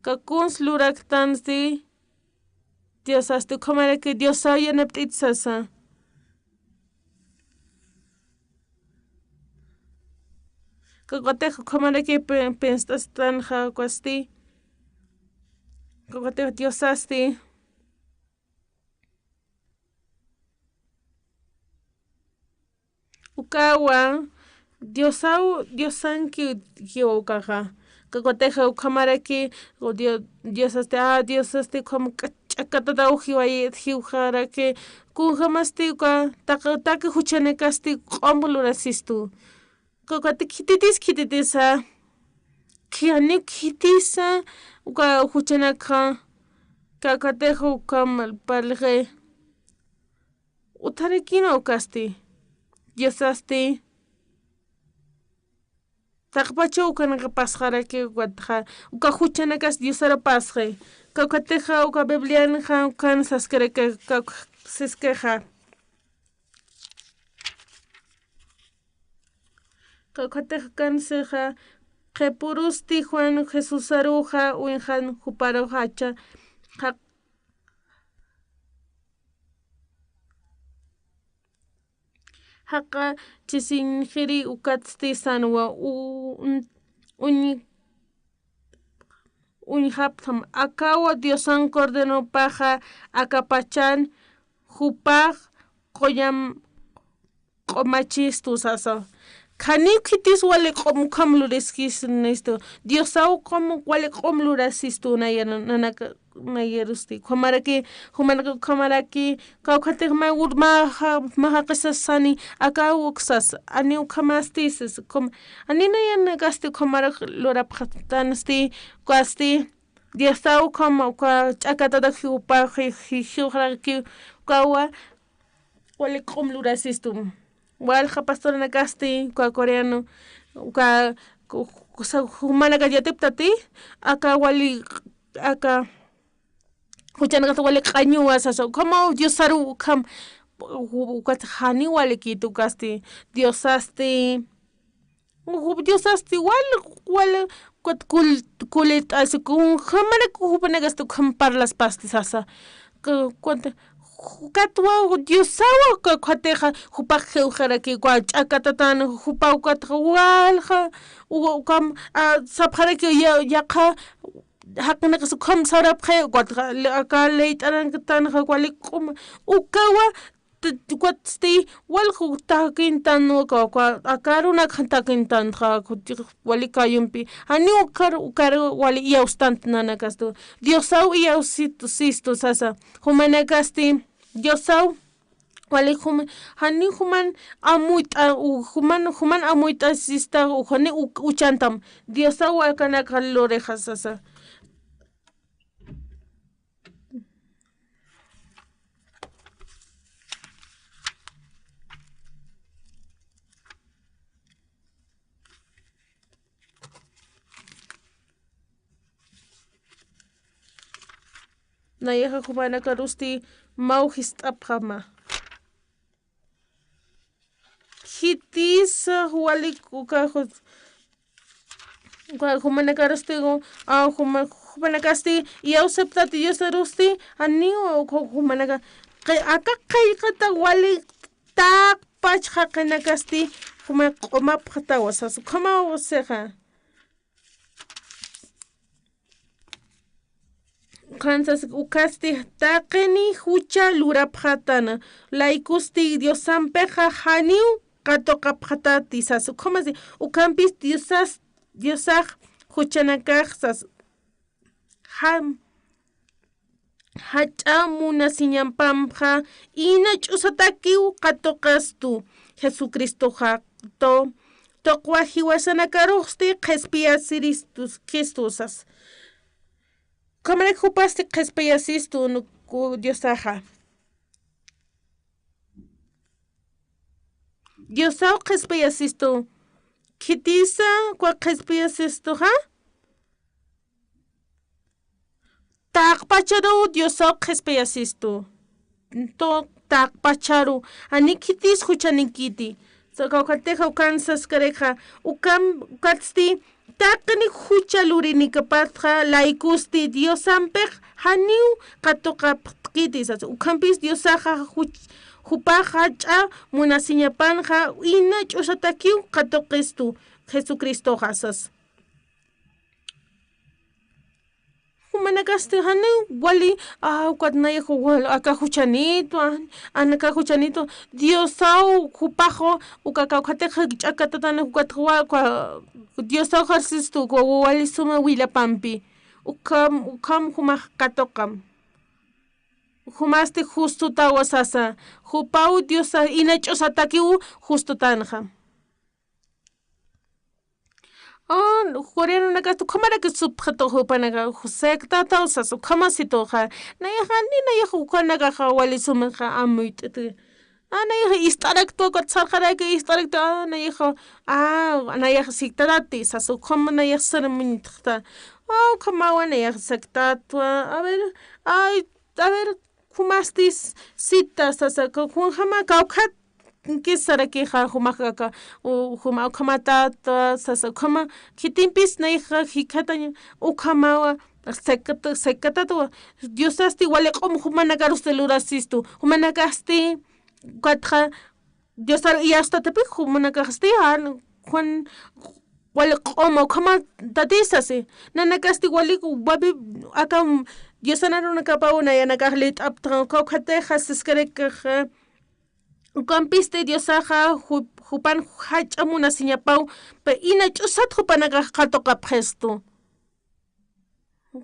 ka kuns luraktansti, Diosasti ukhamaraki Diosaw yanapt'it sasa. Kawkatix ukhamaraki pe-, penst'astanxa ukasti. Kawkatix Diosasti. Ukawa, Diosaw, Diosankiw ukaxa. Kawkatixa ukhamaraki, o Dio-, Diosasti, a, Diosasti ukham k'a-, ch'akatataw jiway-, jiwxaraki, kunjamasti uka, taq-, taqi juchanakasti q'ump lurasistu. Kawkati khititis khititisa, janiw khitisa, uka juchanakxa, kawkatixa ukham parlxi. Utjarakina ukasti, Diosasti, taqpachaw ukanaka pasxaraki ukatxa, uka juchanakas Diosaru pasxi. Kawkatixa uka Biblianxa ukan saskaraki, kawk-, siskixa. Kawkatix ukan sixa, qhipurusti Juan Jesusaruxa uñjan juparuxa acha, ja-, jaq'a chisiñjiri ukatsti sanwa u-, un-, uñ-, uñjapxtam. Akawa Diosan Corderopaxa akapachan jupax q'uñam q'umachistu sasa. Janiw khitis wali q'um ukham luriskisnistu. Diosaw ukham wali q'um lurasistu nayar-, nanaka nayarusti. Ukhamaraki, jumanaka ukhamaraki, kawkhatix mä ur-, mä ja-, mä jaqisas sani, akaw uksas, janiw ukhamasti sas, ukham-, janiw nayanakasti ukhamarak lurapxtansti, ukasti, Diosaw ukham, uka ch'akatata jiwpa, ji-, ji-, jiwxaraki, ukawa, wali q'um lurasistu. Walja pastoranakasti, uka coreano, uka, ku-, ku-, sa-, jumanaka yatiptati, aka wali, aka, juchanakasti wali q'añuwa sasa, ukhamaw Diosaru ukham, u-, ukat janiw walikiti ukasti, Diosasti, Ujú, Diosasti wal, wal, ukat kul-, kulit'asi, kunjamarak jupanakasti ukham parlaspasti sasa. Ka-, cuenta, katwa Diosawa, ka-, katixa, jupax jiwxaraki, uka ch'akatatan, jupa ukatxa walja, u-, ukam, a, sapxaraki ya-, yaqha, jaqinakasti ukham sarapxi, ukatxa, le-, aka leyt'arankatanxa, wali q'um, ukawa, t-, t-, ukat sti, wal ju takintan, uka, uka, aka arunak takintan, ja, ju, wali kayumpi. Janiw ukar, ukar wali iyawstant nanakastu. Diosaw iyawsitu, sistu sasa. Jumanakasti, Diosaw, wali jum-, jani juman amuyt'a, u, juman, juman amuyt'a sista, u, jani u, uchantam. Diosaw akanaka lurixas sasa. Nayaxa jumanakarusti mä jist'apxama. Khitisa walik uka ju-, uka jumanakarusti, a, juma-, jumanakasti, iyawsiptati Diosarusti, janiw uka jumanaka, qi-, aka qillqata wali taqpach jaqinakasti, juma q'umapxatawa sasa, ukhamaw sixa. Ukan sas ukasti taqini jucha lurapxatana, laykusti Diosampixa janiw qatuqapxatati sas, ukhamasti, ukampis Diosas, Diosax juchanakax sas, jam, jach'a munasiñampamxa, ina ch'usatakiw qatuqistu, Jesucristoxa, tu-, tuqwa jiwasanakarux qhispiyasiristu, qhistu sas. Ukhamarak jupasti qhispiyasistu, nuk-, Diosaxa. Diosaw qhispiyasistu. Khitisa, uka qhispiyasistuxa. Taqpacharu Diosaw qhispiyasistu. Tu-, taqpacharu. Jani khitis juchanikiti. Sa kawkhatix ukan saskarixa. Ukam, ukatsti, taqini jucha lurinikapatxa, laykusti Diosampix, janiw qatuqapxtkiti sas. Ukhampis Diosaxa juch-, jupax jach'a munasiñapanxa, ina ch'usatakiw qatuqistu, Jesucristoxa sas. Jumanakasti janiw wali, a, ukat nayax wal, aka juchanitwa, anaka juchanitwa, Diosaw jupaxu, uka kawkhatix jikch'akatatan, ukat wa, uka, Diosaw jarsistu, uka wali suma willapampi. Ukham, ukham jumax qatuqam. Jumasti justutawa sasa, jupaw Diosa, ina ch'usatakiw justutanxa. A, coreanonakasti ukhamarak supxatu jupanaka, sectataw sas, ukhamasituxa. Nayaxa, ni nayax ukanakaxa wali sumaxa amuyt'iti. A, nayaxa ist'araktwa, ukat sarxaraki ist'araktwa, a, nayaxa, a, nayaxa sectatati sas, ukhama nayax saramuñtxta. A, ukhamawa nayax sectatwa. A ver, ay, a ver, jumasti sita sasa, ka-, kunjama kawkhat, kis sarakixa, jumax aka, u, juma ukhamatata sasa, ukhama, khitimpis nayaxa jikxataña, ukhamawa, sekat-, sekatatwa, Diosasti wali q'um jumanakarusti lurasistu, jumanakasti, ukatxa, Diosaru iyawstatapi, jumanakasti, jan, Juan, wali q'uma ukhamatati sasi. Nanakasti wali, wabi, aka, Diosan arunakapaw nayanakax lit'apxtan, kawkhatixa siskarikaxa, ukampisti Diosaxa, ju-, jupan jach'a munasiñapaw, pe ina ch'usat jupanakax qatuqapxistu.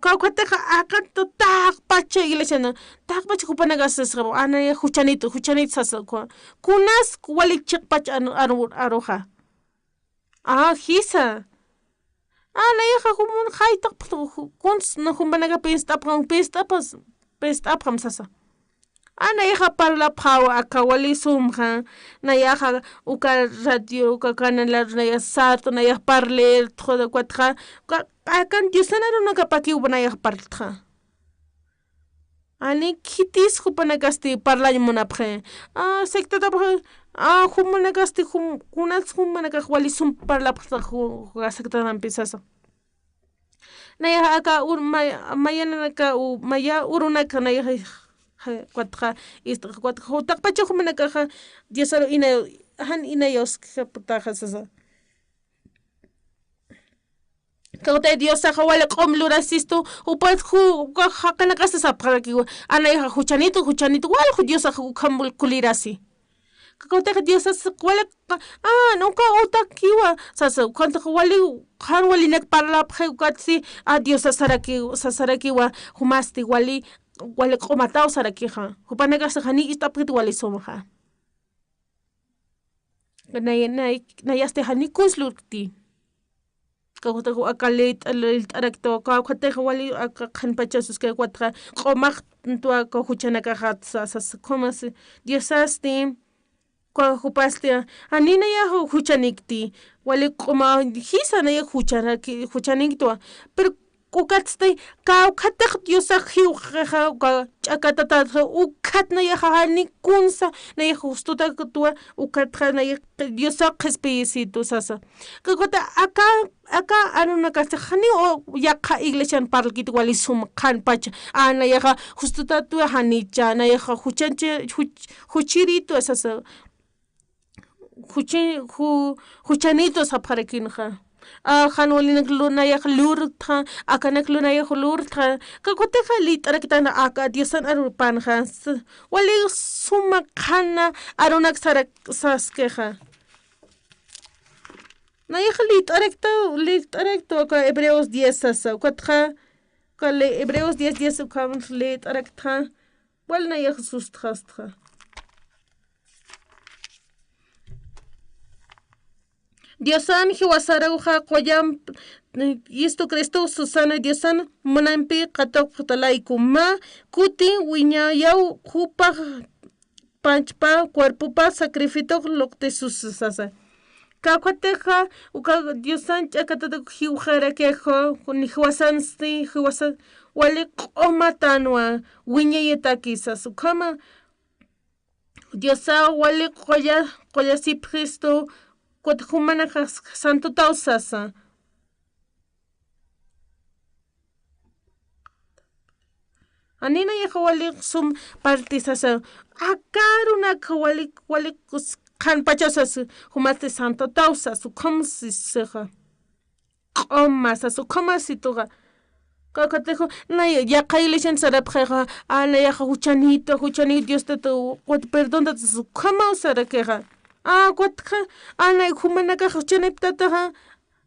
Kawkhatixa aqat taqpacha iglesiana, taqpacha jupanakax sasxa, a, nayax juchanitu, juchanitu sasa, ku-, kunas wali chiqpach anu-, aru-, aruxa. A, jisa. A, nayaxa jumun jaytaq, ju-, kuns, na, jumanakax pist'apxam, pist'apas, pist'apxam sasa. A, nayaxa parlapxaw aka wali sumxa, nayaxa uka radio, uka canal, nayax sartu, nayax parlir, txuda, ukatxa, uka, akan Diosan arunakapakiw nayax parltxa. Ani khitis jupanakasti parlañ munapxi. A, sectatapxi, a, jumanakasti, jum-, kunas jumanakax wali sum parlapxta ju-, ju-, sectatampi sasa. Nayax aka ur-, may-, mayananaka, u, maya urunaka nayax, ja, ukatxa, ist-, ukatxa, taqpacha jumanakaxa, Diosaru ina, jan ina Dios, kaputaxa sasa. Kawtay Diosaxa wali q'um lurasistu, jupat ju-, uka jaqinakasti sapxarakiwa, a nayaxa juchanitu, juchanitu, wal ju Diosaxa ukham kulirasi. Kawtay Diosas wali qa-, a, uka utakiwa, sasa, ukantax wali, jan walinak parlapxi ukatsi, a, Diosas saraki, sasarakiwa, jumasti wali, wali q'umataw sarakixa. Jupanakasti jani ist'apxit wali sumxa. Nay-, nay-, nayasti jani kuns lurkti. Kawkatax aka liyt'a-, liyt'araktaw, kawkatax wali aka qhanpachasus kawkatax q'umaxtwa, kaw juchanakaxat sasa, sasa, ukhama si, Diosasti, kaw jupasti, jani nayax juchanikti, wali q'uma jisa nayax juchanaki-, juchaniktwa, pero ukatsti, kawkatax Diosax jiwxixa, uka ch'akatatatxa, ukat nayaxa jani kunsa, nayax justutatwa, ukatxa nayax Diosax qhispiyisitu sasa. Kawkata aka, aka Aaronakasti jani u yaqha iglesian parlkit wali sum qhanpacha, a nayaxa justutatwa janicha, nayaxa juchanchi-, juch-, juchiritu sasa. Juchi-, ju-, juchanitu sapxarakinxa. A, jan walinak lu-, nayax lurtxa, akanak lu-, nayax lurtxa. Kawkataxa liyt'araktan aka Diosan arupanxa. S-, wali suma qhana Aaronak sarak-, saskixa. Nayax liyt'arakta, liyt'arakta aka Hebreos diez sasa. Ukatxa, aka le-, Hebreos diez diez ukham liyt'arakta. Wal nayax sustxastxa. Diosan jiwasaruxa qullamp, Jesucristo susan Diosan munampi qatuqta layku mä kuti wiñayaw jupax pachpa cuerpopa sacrificio luqtisusa sasa. Kawkatixa uka Diosan ch'akatatak jiwxarakixa, jiwasansti, jiwasan wali q'umatanwa, wiñayataki sasa. Ukhama Diosaw wali qulla-, qullasipxistu, kut jumanaxa santotaw sasa. Jani nayaxa wali sum parti sasa, aka Aaronak wali, wali kus-, qhanpachaw sasa, jumasti santotaw sasa, ukham sisaxa. Q'uma sasa, ukhama situxa. Kawkatix, nay, yaqha iglesian sarapxixa, a, nayaxa juchanita, juchanit Diostata, ukat perdontat sasa, ukhamaw sarakixa. A, ukatxa, a, nay, jumanakax juchaniptataxa,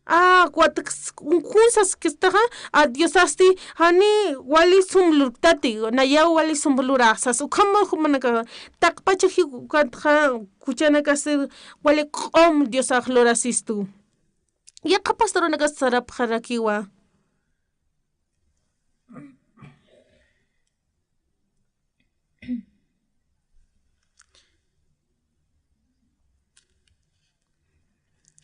a, ukatx, un, kun saskistaxa, a, Diosasti, jani wali sum lurktati, nayaw wali sum lura sasa, ukhamaw jumanakaxa, taqpachax ukatxa, juchanakasti, wali q'um Diosax lurasistu. Yaqha pastorunakasti sarapxarakiwa.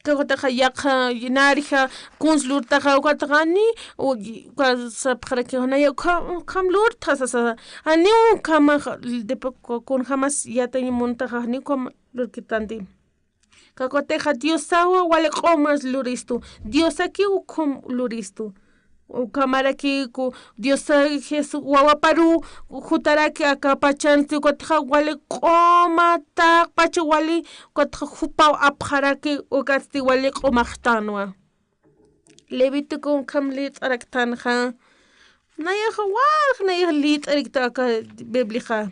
Kawkataxa yaqha, narixa, kuns lurtaxa, ukataxa, ni, u, uka sarapxarakiwa, naya, uka, ukham lurtxa sasa, jani ukhamax, depe, kunjamas yatiñ muntaxa, ni ukham lurkitanti. Kawkatixa Diosawa wali q'umas luristu, Diosakiw ukham luristu. Ukhamaraki ku Diosa Jesús wawaparu jutaraki aka pachansti, ukatxa wali q'uma taqpacha wali, ukatxa jupaw apxaraki, ukatsti wali q'umaxtanwa. Levítico ukham liyt'araktanxa. Nayaxa walja, nayax liyt'arikta aka Bibliaxa.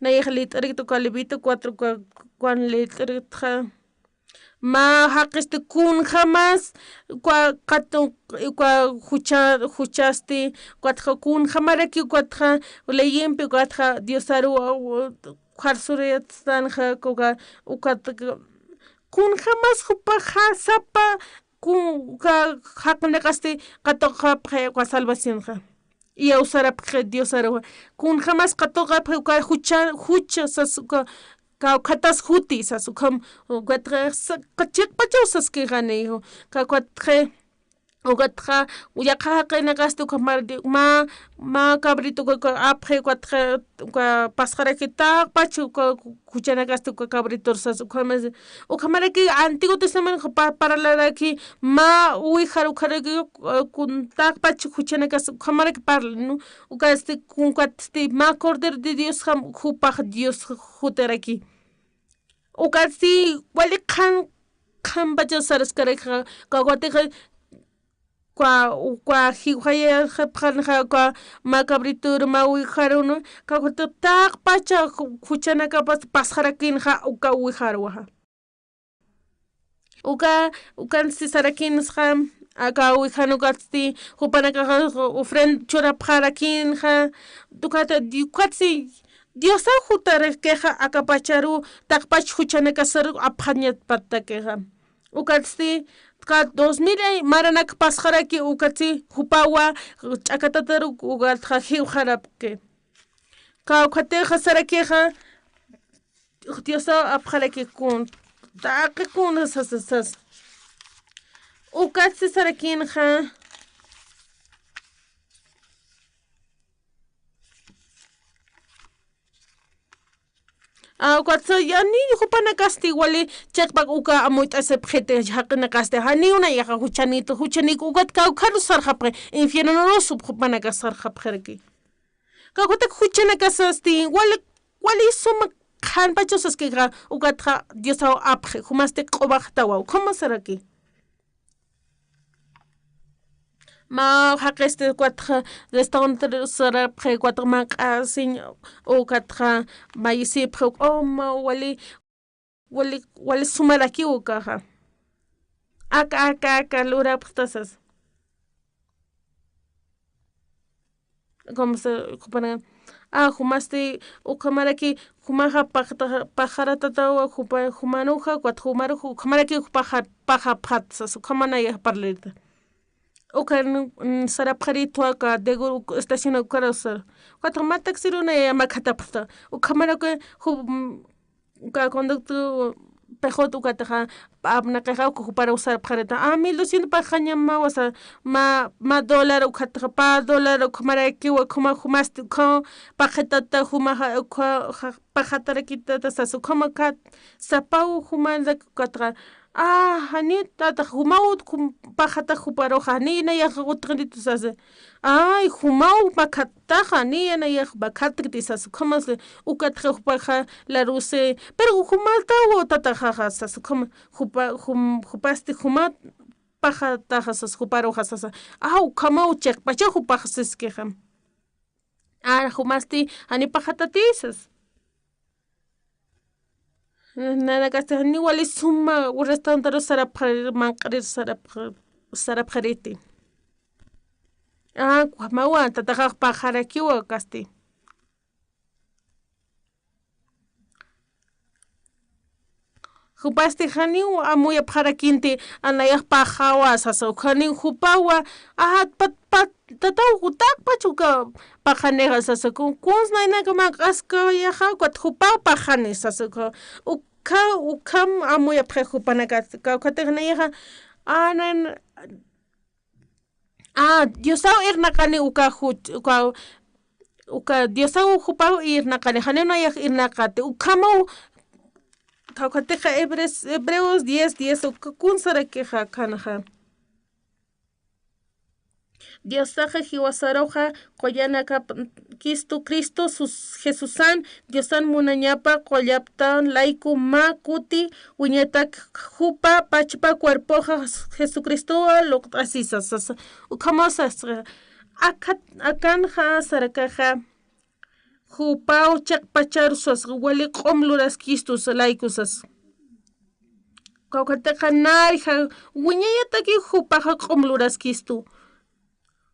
Nayax liyt'arikta uka Levítico cuatro, uka, ukan liyt'arikta. Mä jaqisti kunjamas, uka qatu, uka jucha, juchasti, ukatxa kunjamaraki, ukatxa leyimpi, ukatxa Diosaru, u, u, kharsurayatstanxa, uka, ukat, kunjamas jupaxa sapa, kun, uka jaqinakasti qatuqapxi uka salvacionxa. Iyawsarapxi Diosaruxa. Kunjamas qatuqapxi uka jucha, jucha sas uka, kawkhatas juti sas ukham, ukat, sa, chiqpachaw saskixa niyu. Kawkatxi, ukatxa, yaqha jaqinakasti uka mar, mä, mä cabrito uka, uka apxi, ukatxa, uka pasxaraki taqpach uka juchanakasti uka cabritor sas, ukhamas, ukhamaraki Antiguo Testamento pa, parlaraki, mä uwijar ukharaki, eh, kun taqpach juchanakas ukhamaraki parla, ¿no? Ukasti, kunkatsti, mä Cordero de Dios jam, jupax Dios jutaraki. Ukasti, wali qhan, qhanpacha saraskaraki, kawkatixa, uka, uka jiwxayapxanxa uka mä cabritur mä wijarun, kawkhatix taqpacha ju-, juchanakapas pasxarakinxa uka wijarwaxa. Uka, ukansti sarakinsxa, aka wijan ukatsti jupanakaxa ofrenda churapxarakinxa, ukata, ukatsti Diosaw jutarakixa akapacharu, taqpach juchanakasaru apxañatpattakixa. Ukatsti, ka dos mil ay maranak pasxaraki, ukatsti jupawa ch'akatataru, ukatxa jiwxarapki. Kawkhatixa sarakixa, Diosaw apxaraki kun, taqi kun sasa sasa. Ukatsti sarakinxa. A, ukatsa, ya ni jupanakasti wali chiqpak uka amuyt'asipxiti, jaqinakasti, janiw nayaxa juchanit, juchanik ukat kawkharu sarxapxi, infiernorusa jupanakas sarxapxiraki. Kawkhatak juchanakasasti, wali, wali suma qhanpachaw saskixa, ukatxa Diosaw apxi, jumasti q'umaxtawa, ukhama saraki. Mä jaqisti ukatxa restaurante sarapxi, ukatxa mä q'asiñ, ukatxa mayisipxi, o mä wali, wali, wali sumarakiw ukaxa. Aka, aka, aka lurapxta sasa. Como se, jupana, a, jumasti, ukhamaraki, jumaxa paxta-, paxaratatawa, jupa-, jumaruxa, ukat jumaruxa, ukhamaraki, paxa-, paxapxat sasa, ukhamanayax parlirta. Ukan, mm, sarapxaritwa aka, degu, uk-, estación ukarusa. Ukatxa mä taxirunaya makhatapxta. Ukhamaraki, ju-, mm, uka conductor pixut ukatxa, apnaqixa uka juparuw sarapxarita. A, mil doscientos paxañamawa sasa, mä, mä dólar ukatxa, pä dólar ukhamarakiwa, ukhama jumasti, ukhama paxatata, jumaxa, ukha, ja, paxatarakitata sasa, ukhama kat, sapaw jumanta ukatxa, a, jani tata, jumaw, jum-, paxata juparuxa, jani nayax utxiritu sasa. Ay, jumaw makhattaxa, ni yanayax makhatkti sasa, ukhamas ukatxa jupaxa larusi, pero jumataw tataxaxa sasa, ukhama jupa, jum-, jupasti juma paxataxa sasa, juparuxa sasa, a, ukhamaw chiqpachaw jupax siskixa. A, jumasti, jani paxatati sasa. Nanakasti, jani wali suma restaurantaru sarapxarir, manq'arir sarapxa-, sarapxariti. A, ukhamawa, tataxax paxarakiwa kasti. Jupasti janiw amuyapxarakinti, a, nayax paxawa sasa, janiw jupawa, a, pat, pat, tataw, taqpach uka paxanixa sasa, kun, kuns naynaka manq'askayaxa, ukat jupaw paxani sasa, uka, ukha, ukham amuyapxi jupanakasti, uka, ukatix nayaxa, a, nan, a, Diosaw irnaqani uka ju-, uka, uka Diosaw jupaw irnaqani, janiw nayax irnaqati, ukhamaw, kawkhatixa Hebreos, Hebreos diez diez, uka kun sarakixa, kanxa. Diosaxa jiwasaruxa qullanakap-, Cristo, Cristo sus-, Jesusan, Diosan munañapa qullaptan layku mä kuti wiñatak jupa pachpa cuerpoxa Jesucristowa luqt'asisa sasa. Ukhama sasa. Akat, akanxa sarakaxa jupaw chiqpacharu sasa, wali q'um luraskistu sasa, layku sasa. Kawkhatixa nayxa wiñayataki jupaxa q'um luraskistu.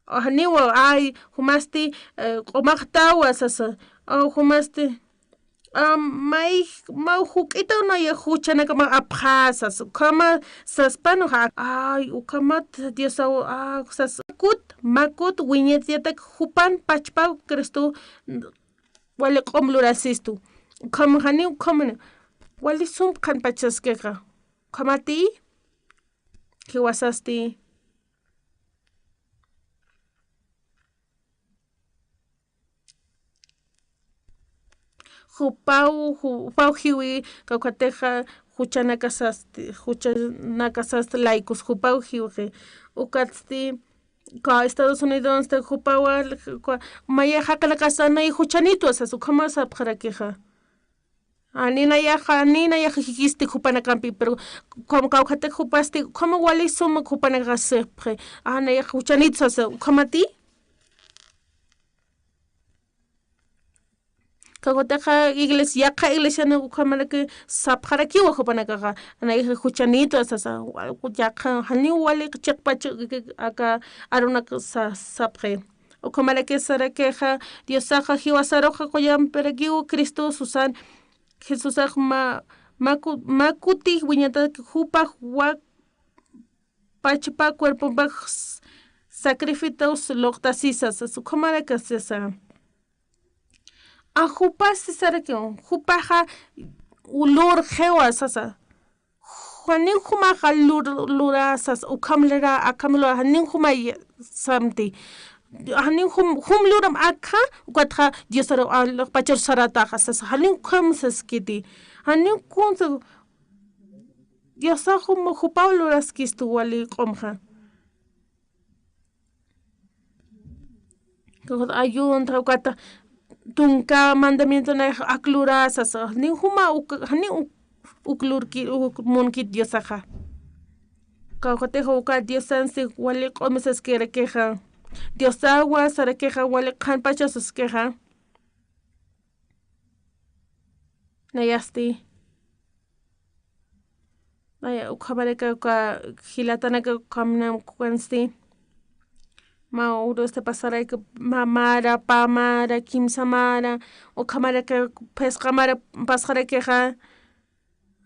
Janiwa, ay, jumasti, eh, q'umaxtawa sasa. A, jumasti, a, may, mä juk'itaw nayax juchanakama apxä sasa. Ukhama saspanuxa, ay, ukhamat Diosaw, a, sasa. Kut, mä kut wiñayatak jupan pachpaw Cristo wali q'um lurasistu. Ukham jani, ukhamana. Wali sum qhanpach saskixa. Ukhamati, jiwasasti. Jupaw, ju-, jupaw jiwi, kawkhatixa, juchanakasasti, juchanakasasti laykus, jupaw jiwxi. Ukatsti, ka Estados Unidos, jupawa, ka, maya jaqinakasa nay juchanitwa sasa, ukhama sapxarakixa. Ani nayaxa, ani nayaxa jikisti jupanakampi, pero como kawkhatak jupasti, como wali suma jupanakax sipxi. A, nayaxa juchanit sasa, ukhamati. Kawkhatixa iglesia, yaqha iglesiana ukhamaraki sapxarakiwa jupanakaxa. Nayaxa juchanit sasa, yaqha, janiw wali chiqpach aka arunak sa-, sapxi. Ukhamaraki sarakixa, Diosaxa jiwasaruxa quyamparakiw Cristo susan, Jesusax ma-, maku-, makuti wiñatak jupax wak pachpa cuerpopax s-, sacrificados luqtasisas, ukhamaraki sasa. A jupasti sarakiw, jupaxa lurxiwa sasa. Janiw jumaxa lur-, lurasas, ukham lura, akham lura, janiw jumay samti. Janiw jum, jum luram akha, ukatxa Diosaru, a, pachar sarataxa sasa. Janiw ukham saskiti. Janiw kunsa, Diosax jum, jupaw luraskistu wali q'umxa. Ayuntxa ukata tunka mandamientonay ak lurasas, ni juma uk, ni uk, uk lurki, uk munkit Diosaxa. Kawkhatix uka Diosansi wali q'umisaskirakixa. Diosawa sarakixa wali qhanpachasaskixa. Nayasti. Naya, ukhamaraki uka jilatanaka ukhamna ukansti. Mä urusti pasaraki mä mara, pä mara, kimsa mara, ukhamaraki phisqa mara pasxarakixa.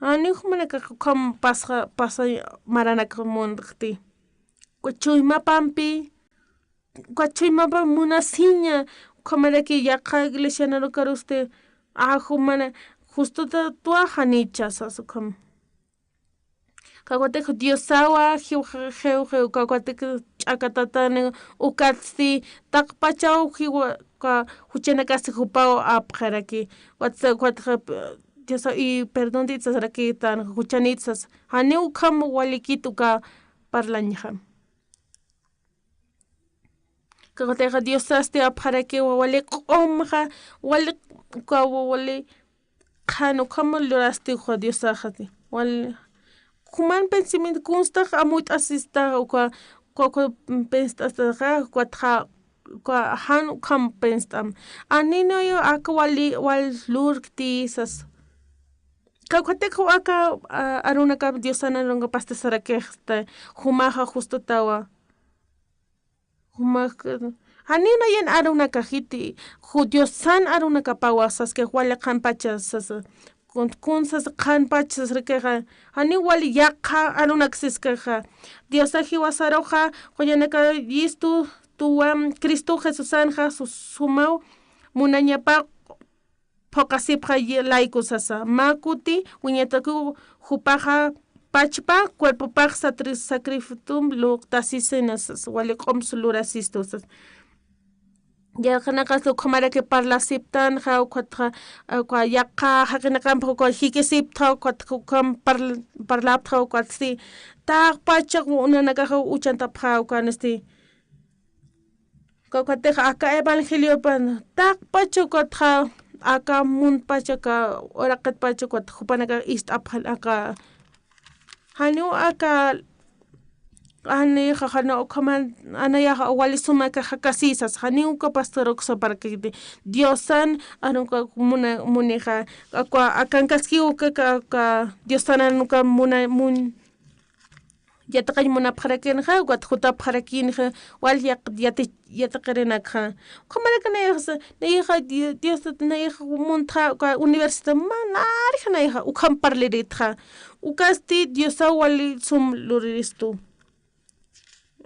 Ani jumanaka ukham pasxa, pasa maranak muntxti. Uka chuymapampi, uka chuymapa munasiña, ukhamaraki yaqha iglesianarukarusti, a, jumana, justuta tuwa janicha sas ukham. Kawkhatix Diosawa, jiw, jiw, jiw, kawkhatix ch'akatatani, ukatsti, taqpachaw jiwa, ka, juchanakasti jupaw apxaraki. Ukatsa, ukatxa, Diosaw, y perdontit sasaraki, tan juchanit sas. Janiw ukham walikit uka parlañxa. Kawkhatixa Diosasti apxarakiwa wali q'umxa, wali, uka wali qhan ukham lurasti uka Diosaxati. Wali, juman pensamiento kunstax amuyt'asista uka, uka, uka penst'astaxa, ukatxa, uka jan ukham penst'am. Aninayo aka wali, wal lurkti sas. Kawkhatix aka, a, arunaka Diosan arunaka pastasarakisti, jumaxa justutawa. Jumax, janiw nayan arunakajiti, ju Diosan arunakapawa saski wali qhanpacha sasa. Kun, kun sas qhanpach sasrakixa, janiw wali yaqha arunak siskaxa. Diosa jiwasaruxa, quyanaka yistu, tuwa, Cristo Jesusanxa, su, sumaw, munañapa, phuqasipxa layku sasa. Mä kuti wiñatakiw jupaxa pachpa cuerpopax satri, sacrificio luqtasisina sasa. Wali q'umsa lurasistu sasa. Yaqhanaqas ukhamaraki parlasiptanxa, ukatxa, uka yaqha jaqinaqampxa uka jikisiptxa, ukatxa ukham parl, parlaptxa, ukatsti. Taqpacha unanakaxa uchantapxa, ukansti. Kawkhatix aka evangeliopan, taqpacha ukatxa, aka muntpacha, aka uraqitpacha ukat jupanaka ist'apxan aka. Janiw aka, janixa, janiw ukhaman, anayaxa wali sumaka jakasisas, janiw uka pastor uksaparakiti. Diosan, anuka muna, munixa, aka, akankaskiw uka, aka, aka, Diosan anuka muna, mun, yatiqañ munapxarakinxa, ukat jutapxarakinxa, wal yaq, yati, yatiqirinakxa. Ukhamaraki nayaxa, nayaxa Di, Dios, nayaxa muntxa, uka universidad, mä narixa nayaxa, ukham parliritxa. Ukasti Diosaw wali sum luriristu.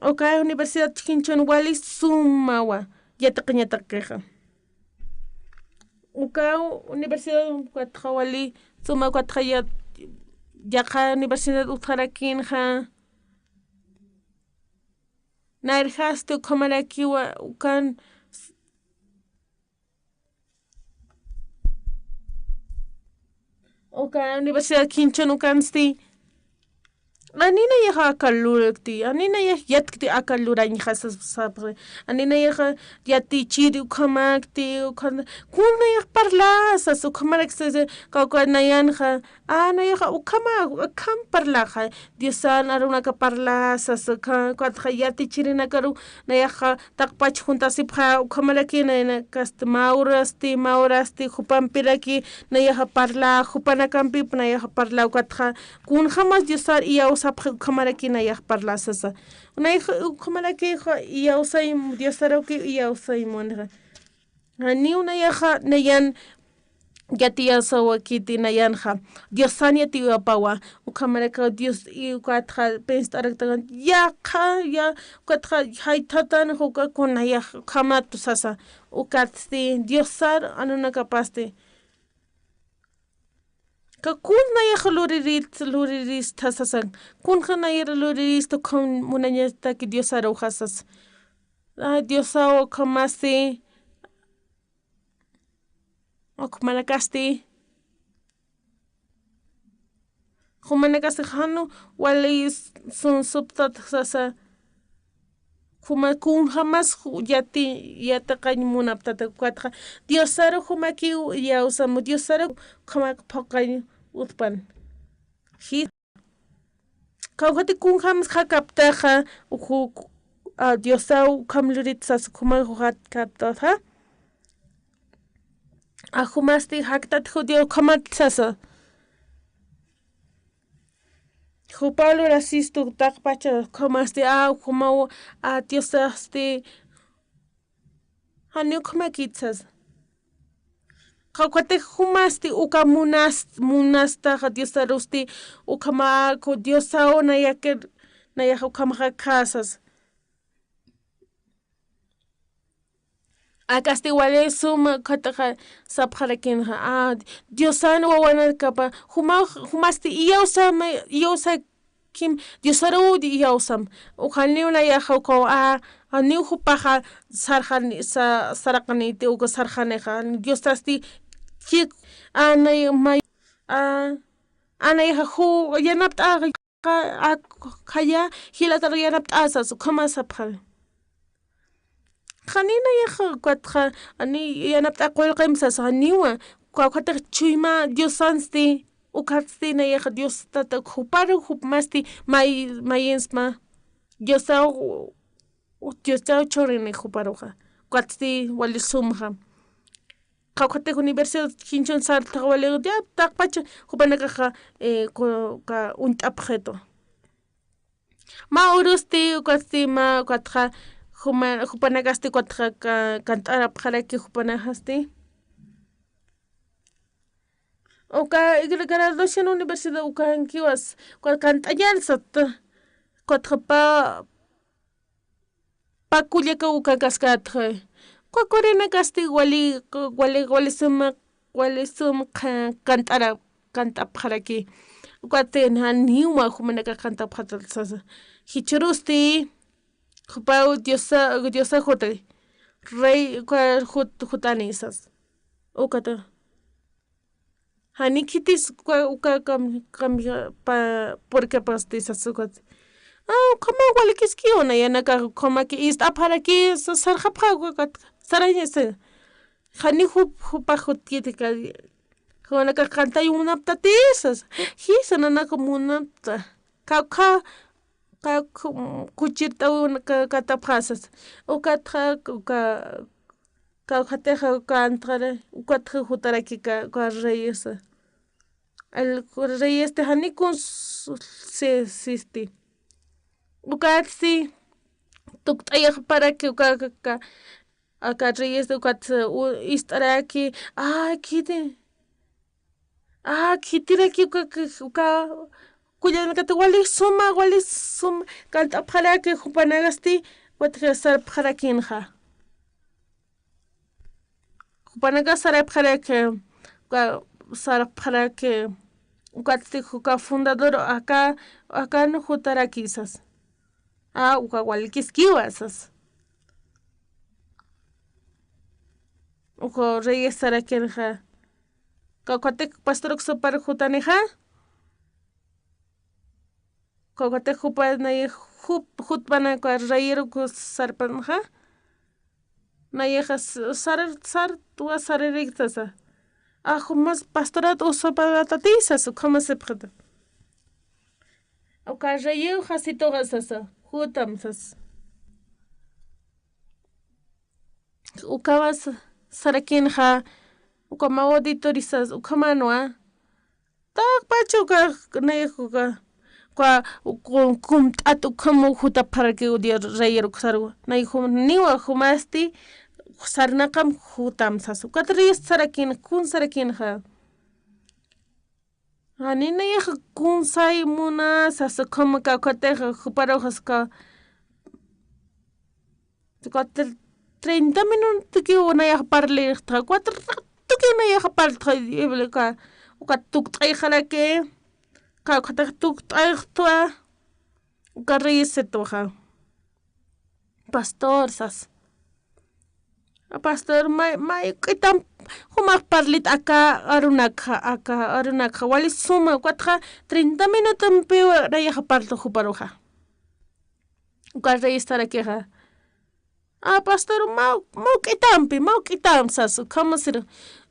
Uka universidad chikinchun wali sumawa, yatiqiñatakixa. Uka universidad ukatxa wali, suma ukatxa ya, yaqha universidad utjarakinxa. Nayrjasti ukhamarakiwa, ukan, uka universidad kinchun ukansti. Aninayaxa aka lurkti, aninayax yatkti aka lurañxa sas, sapxi. Aninayaxa yatichiri ukhamakti, ukham, kun nayax parlasas, ukhamarak sas, kawkha nayanxa, a, nayaxa ukhama, ukham parlaxa. Diosan arunaka parlasas, ukha, ukatxa yatichirinakaru, nayaxa taqpach juntasipxa, ukhamaraki nayanakasti, mä urasti, mä urasti, jupampiraki, nayaxa parla, jupanakampip, nayaxa parla, ukatxa, kunjamas Diosar iyawsapxi ukhamaraki nayax parlasasa. Nayax ukhamaraki iyawsay, Diosaruki iyawsay munxa. Janiw nayaxa nayan yatiyasawakiti nayanxa. Diosan yatiyapawa. Ukhamaraka Dios ukatxa penst'araktan yaqha, ya, ukatxa jaythatan juka kunayax ukhamatu sasa. Ukatsti Diosar arunakapasti. Ka kun nayax luririt, lurirista sasan. Kunxa nayar lurirista ukham munañataki Diosaruxa sas. A, Diosaw ukhamasti. Ukhamanakasti. Jumanakasti janiw wali sunsuptat sasa. Juma kunjamas ju-, yati, yatiqañ munaptata ukatxa. Diosaru jumakiw iyawsam, Diosaru jumak phuqañ utpan. Ji-, kawkhati kunjamas jakaptaxa, uju, a, Diosaw ukham lurit sas juma jakaptaxa. A, jumasti jaktat judío ukhamat sasa. Jupaw lurasistu taqpacha ukhamasti, a, jumaw, a, Diosasti, janiw ukhamakit sasa. Kawkhati jumasti uka munas-, munastaxa Diosarusti, ukhamaku Diosaw nayakir, nayax ukhamaxa khasas. Akasti wali suma ukhataxa sapxarakinxa, a, Diosan wawanakapa, juma, jumasti iyawsam, iyawsakim, Diosaruw iyawsam. Ukhaniw nayaxa ukaw, a, a, niw jupaxa sarxani, sa-, saraqaniti, uka sarxanixa, Diosasti, chik, a, nay, may, a, a, nayaxa ju-, yanapt'a, qa-, ak-, khaya, jilatar yanapt'asas, ukhama sapxari. Janiw nayaxa, ukatxa, ani yanapt'a qullqim sas, janiwa, ukatxa chuyma Diosansti, ukatsti nayaxa Dios tata, juparu, jupmasti, may-, mayinsma, Diosaw, Diosaw churini juparuxa, ukatsti wali sumxa. Kawkhati universidad jinchun sarthax wali, ya, taqpacha, jupanakaxa, eh, ku-, ka uñt'apxitu. Mä urusti, ukatsti, mä, ukatxa, juma-, jupanakasti, ukatxa, ka-, kant'arapxaraki jupanakasti. Uka, gra-, graduación universidad, ukankiwas, uka kant'añarsat, ukatxa pa-, Pakullaka uka kaskatxa. Uka kurinakasti wali, wali, wali suma, wali sum qa-, kant'ara, kant'apxaraki. Ukatsti janiwa jumanaka kant'apxatat sasa. Jichhürusti, jupaw Diosa, Diosa jutay. Rey, uka jut-, jutani sas. Ukata. Jani khitis uka, uka kam-, kam-, pa-, purkapasti sas ukat. A, ukhama walikiskiw nayanaka ukhamaki ist'apxaraki sa-, sarxapxa ukat. Sarañasa. Jani jup-, jupax jutkiti ka-, jumanaka qantay munaptati sas. Jisa nanaka munapta. Kawkha, kawkha, kuchirt'aw ka-, katapxasas. Ukatxa, uka, Kawkhatixa uka antxara, ukatxa jutaraki ka, uka reyesa. Al, reyesti jani kun s-, si-, sisti. Ukatsti, tukt'ayaxparaki uka, ka, ka, aka reyesti ukat, u-, ist'araki, a, khiti. A, khitiraki uka, uka, uka, kullankati wali suma, wali suma, kant'apxaraki jupanakasti, ukat sarapxarakinxa. Jupanaka sarapxaraki, uka, sarapxaraki, ukatsti uka fundador aka, akan jutarakisas. A, uka walikiskiwa sas. Uka reyes sarakinxa. Kawkhatik pastor uksupar jutanixa. Kawkhatix jupa nayax jup-, jutpana uka rayir uka sarpanxa. Nayaxa s-, sar-, sar-, wa sarirïk sasa. A, jumas pastorat usupawatatï sasa, ukhama sipxita. Uka rayiw jasituxa sasa, jutam sasa. Ukawa s-, sarakinxa, uka mä auditorio sasa, ukhamanwa. Taqpach uka, nayax uka, uka, ku-, kumt'at ukham jutapxarakiw Dios rayir uka sarwa. Nayax jum-, niwa jumasti, sarnaqam jutam sasa. Ukat rayir sarakin, kun sarakinxa. Jani nayax kun say muna sasa, ukham kawkhatix juparuxas ka, Cuatro, treinta minutokiw nayax parlirixtxa, cuatro ratokiw nayax parltxa, uka, uka tukt'ayxaraki, kawkhatix tukt'ayxtwa, uka rayir sitwa. Pastor sas. Pastor, may, may, k'itam, jumax parlit aka arunakxa, aka arunakxa, wali suma, ukatxa treinta minutompiw nayax parltxa juparuxa. Uka rayir sarakixa. A, pastor, mä, mä k'itampi, mä k'itam sas, ukhama sir,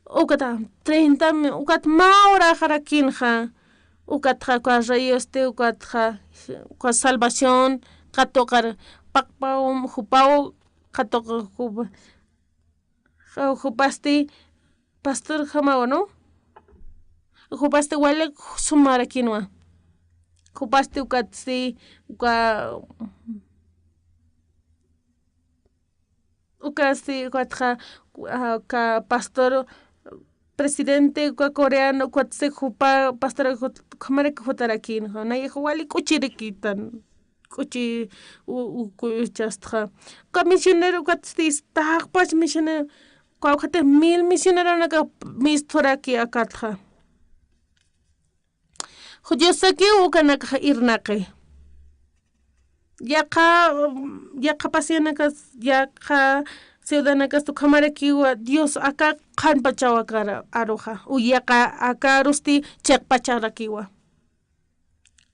ukata, treinta mi-, ukat mä horaxarakinxa, ukatxa, uka rayirsti, ukatxa, uka salvación, katuqar, paqpaw, jupaw, katuq, jupa, ja-, jupasti, pastor jamawa, ¿no? Jupasti wali sumarakinwa. Jupasti ukatsti, uka, ukatsti, ukatxa, a, uka pastor presidente, uka coreano, ukatsti jupa pastor, jut-, ukhamaraki jutarakinxa. Nayax wali k'uchirikitan. K'uchi u-, u-, k'uchastxa. Uka misionero ukatsti taqpach misionero, kawkhatix mil misioneronaka misthuraki akatxa. Diosakiw ukanakax irnaqi. Yaqha, yaqha pasianakas, yaqha ciudadanakas ukhamarakiwa Dios aka qhanpachaw aka aruxa. U yaqha aka arusti chiqpacharakiwa.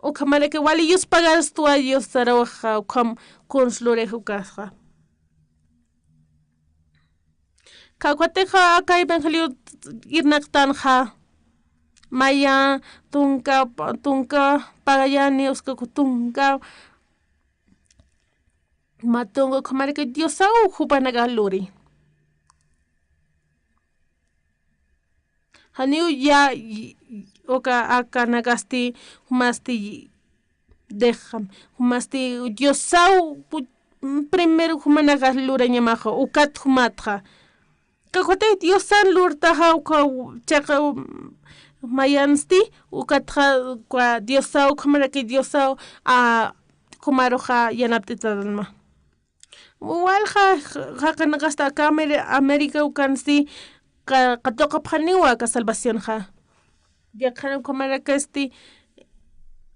Ukhamaraki wali yuspagastwa Dios saruxa, ukham kuns lurix ukasxa. Kawkhatixa aka evangelio irnaqtanxa, maya tunka, tunka pagayani, uska tunka, mä tunka ukhamaraki Diosaw jupanakax luri. Janiw ya, y-, y-, uka akanakasti jumasti dejam, jumasti Diosaw pu-, primero jumanakax lurañamaxa, ukat jumatxa. Kawkhatix Diosan lurtaxa, uka chiqa mayansti, ukatxa, uka Diosaw, ukhamaraki Diosaw, a, jumaruxa yanapt'itatanma. Walja, jaqinakasti aka Ameri-, América ukansti qa-, qatuqapxaniwa aka salvacionxa. Yaqhan ukhamaraki este,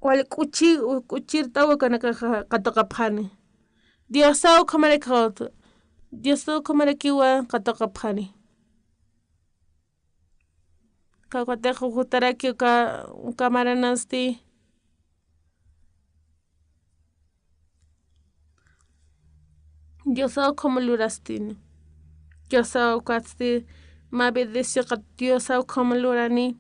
wal k'uchi, k'uchirtaw ukanakaxa qatuqapxani. Diosaw ukhamaraki, Diosaw ukhamarakiwa qatuqapxani. Kawkhatix jutaraki uka, uka maranasti. Diosaw ukham lurastini. Diosaw ukatsti, mä bendicionxa Diosaw ukham lurani.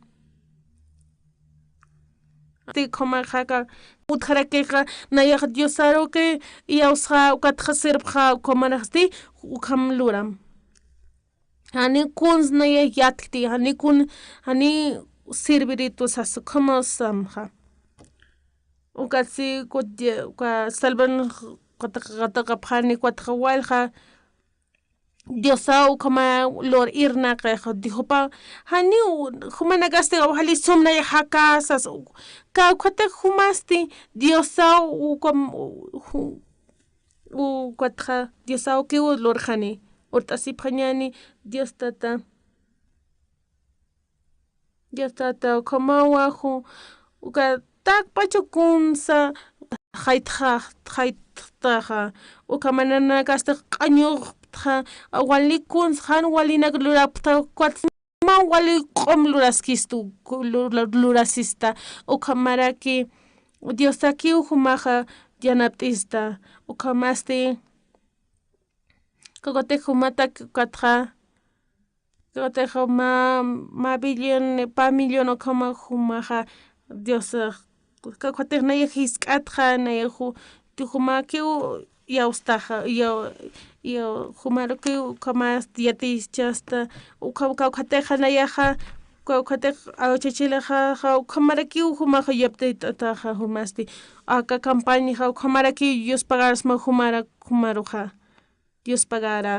Ti ukhamaxa aka utjarakixa, nayax Diosaruki iyawsxa, ukatxa sirpxa, ukhamarasti, ukham luram. Jani kuns nayax yatkti, jani kun, jani sirviritu sas, ukham samxa. Ukatsti kut-, uka salvan qat-, qatuqapxani, ukatxa walja, Diosaw ukhama lur irnaqix, dijopa, jani u-, jumanakasti wali sum nayax jaka sas, kawkhatix jumasti, Diosaw ukham, u-, ju-, Ukatxa Diosawkiw lurxani, urt'asipxañäni, Dios Tata. Dios Tata, ukhamawa ju-, uka takpach kunsa jaytxa, jaytxtaxa, uka mananakasti q'añuxtxa, wali kunsa jan walinak lurapxta, ukat mä wali q'um luraskistu, ku-, lu-, lu-, lurasista, ukhamaraki Diosakiw jumaxa yanapt'ista. Ukhamasti kawkatix jumatak ukatxa, kawkatix mä, mä billón, pä millón ukhama jumaxa Diosax, kawkatix nayax jisk'atxa, nayax ju-, jumakiw iyawstaxa, iyaw, iyaw, jumarukiw ukhamas yatichasta, ukham kawkatixa nayaxa, kawkatix awchachilaxaxa, ukhamarakiw jumaxa yaptit'ataxa jumasti, aka campañaxa, ukhamarakiw yuspagarsma jumara, jumaruxa, yuspagara.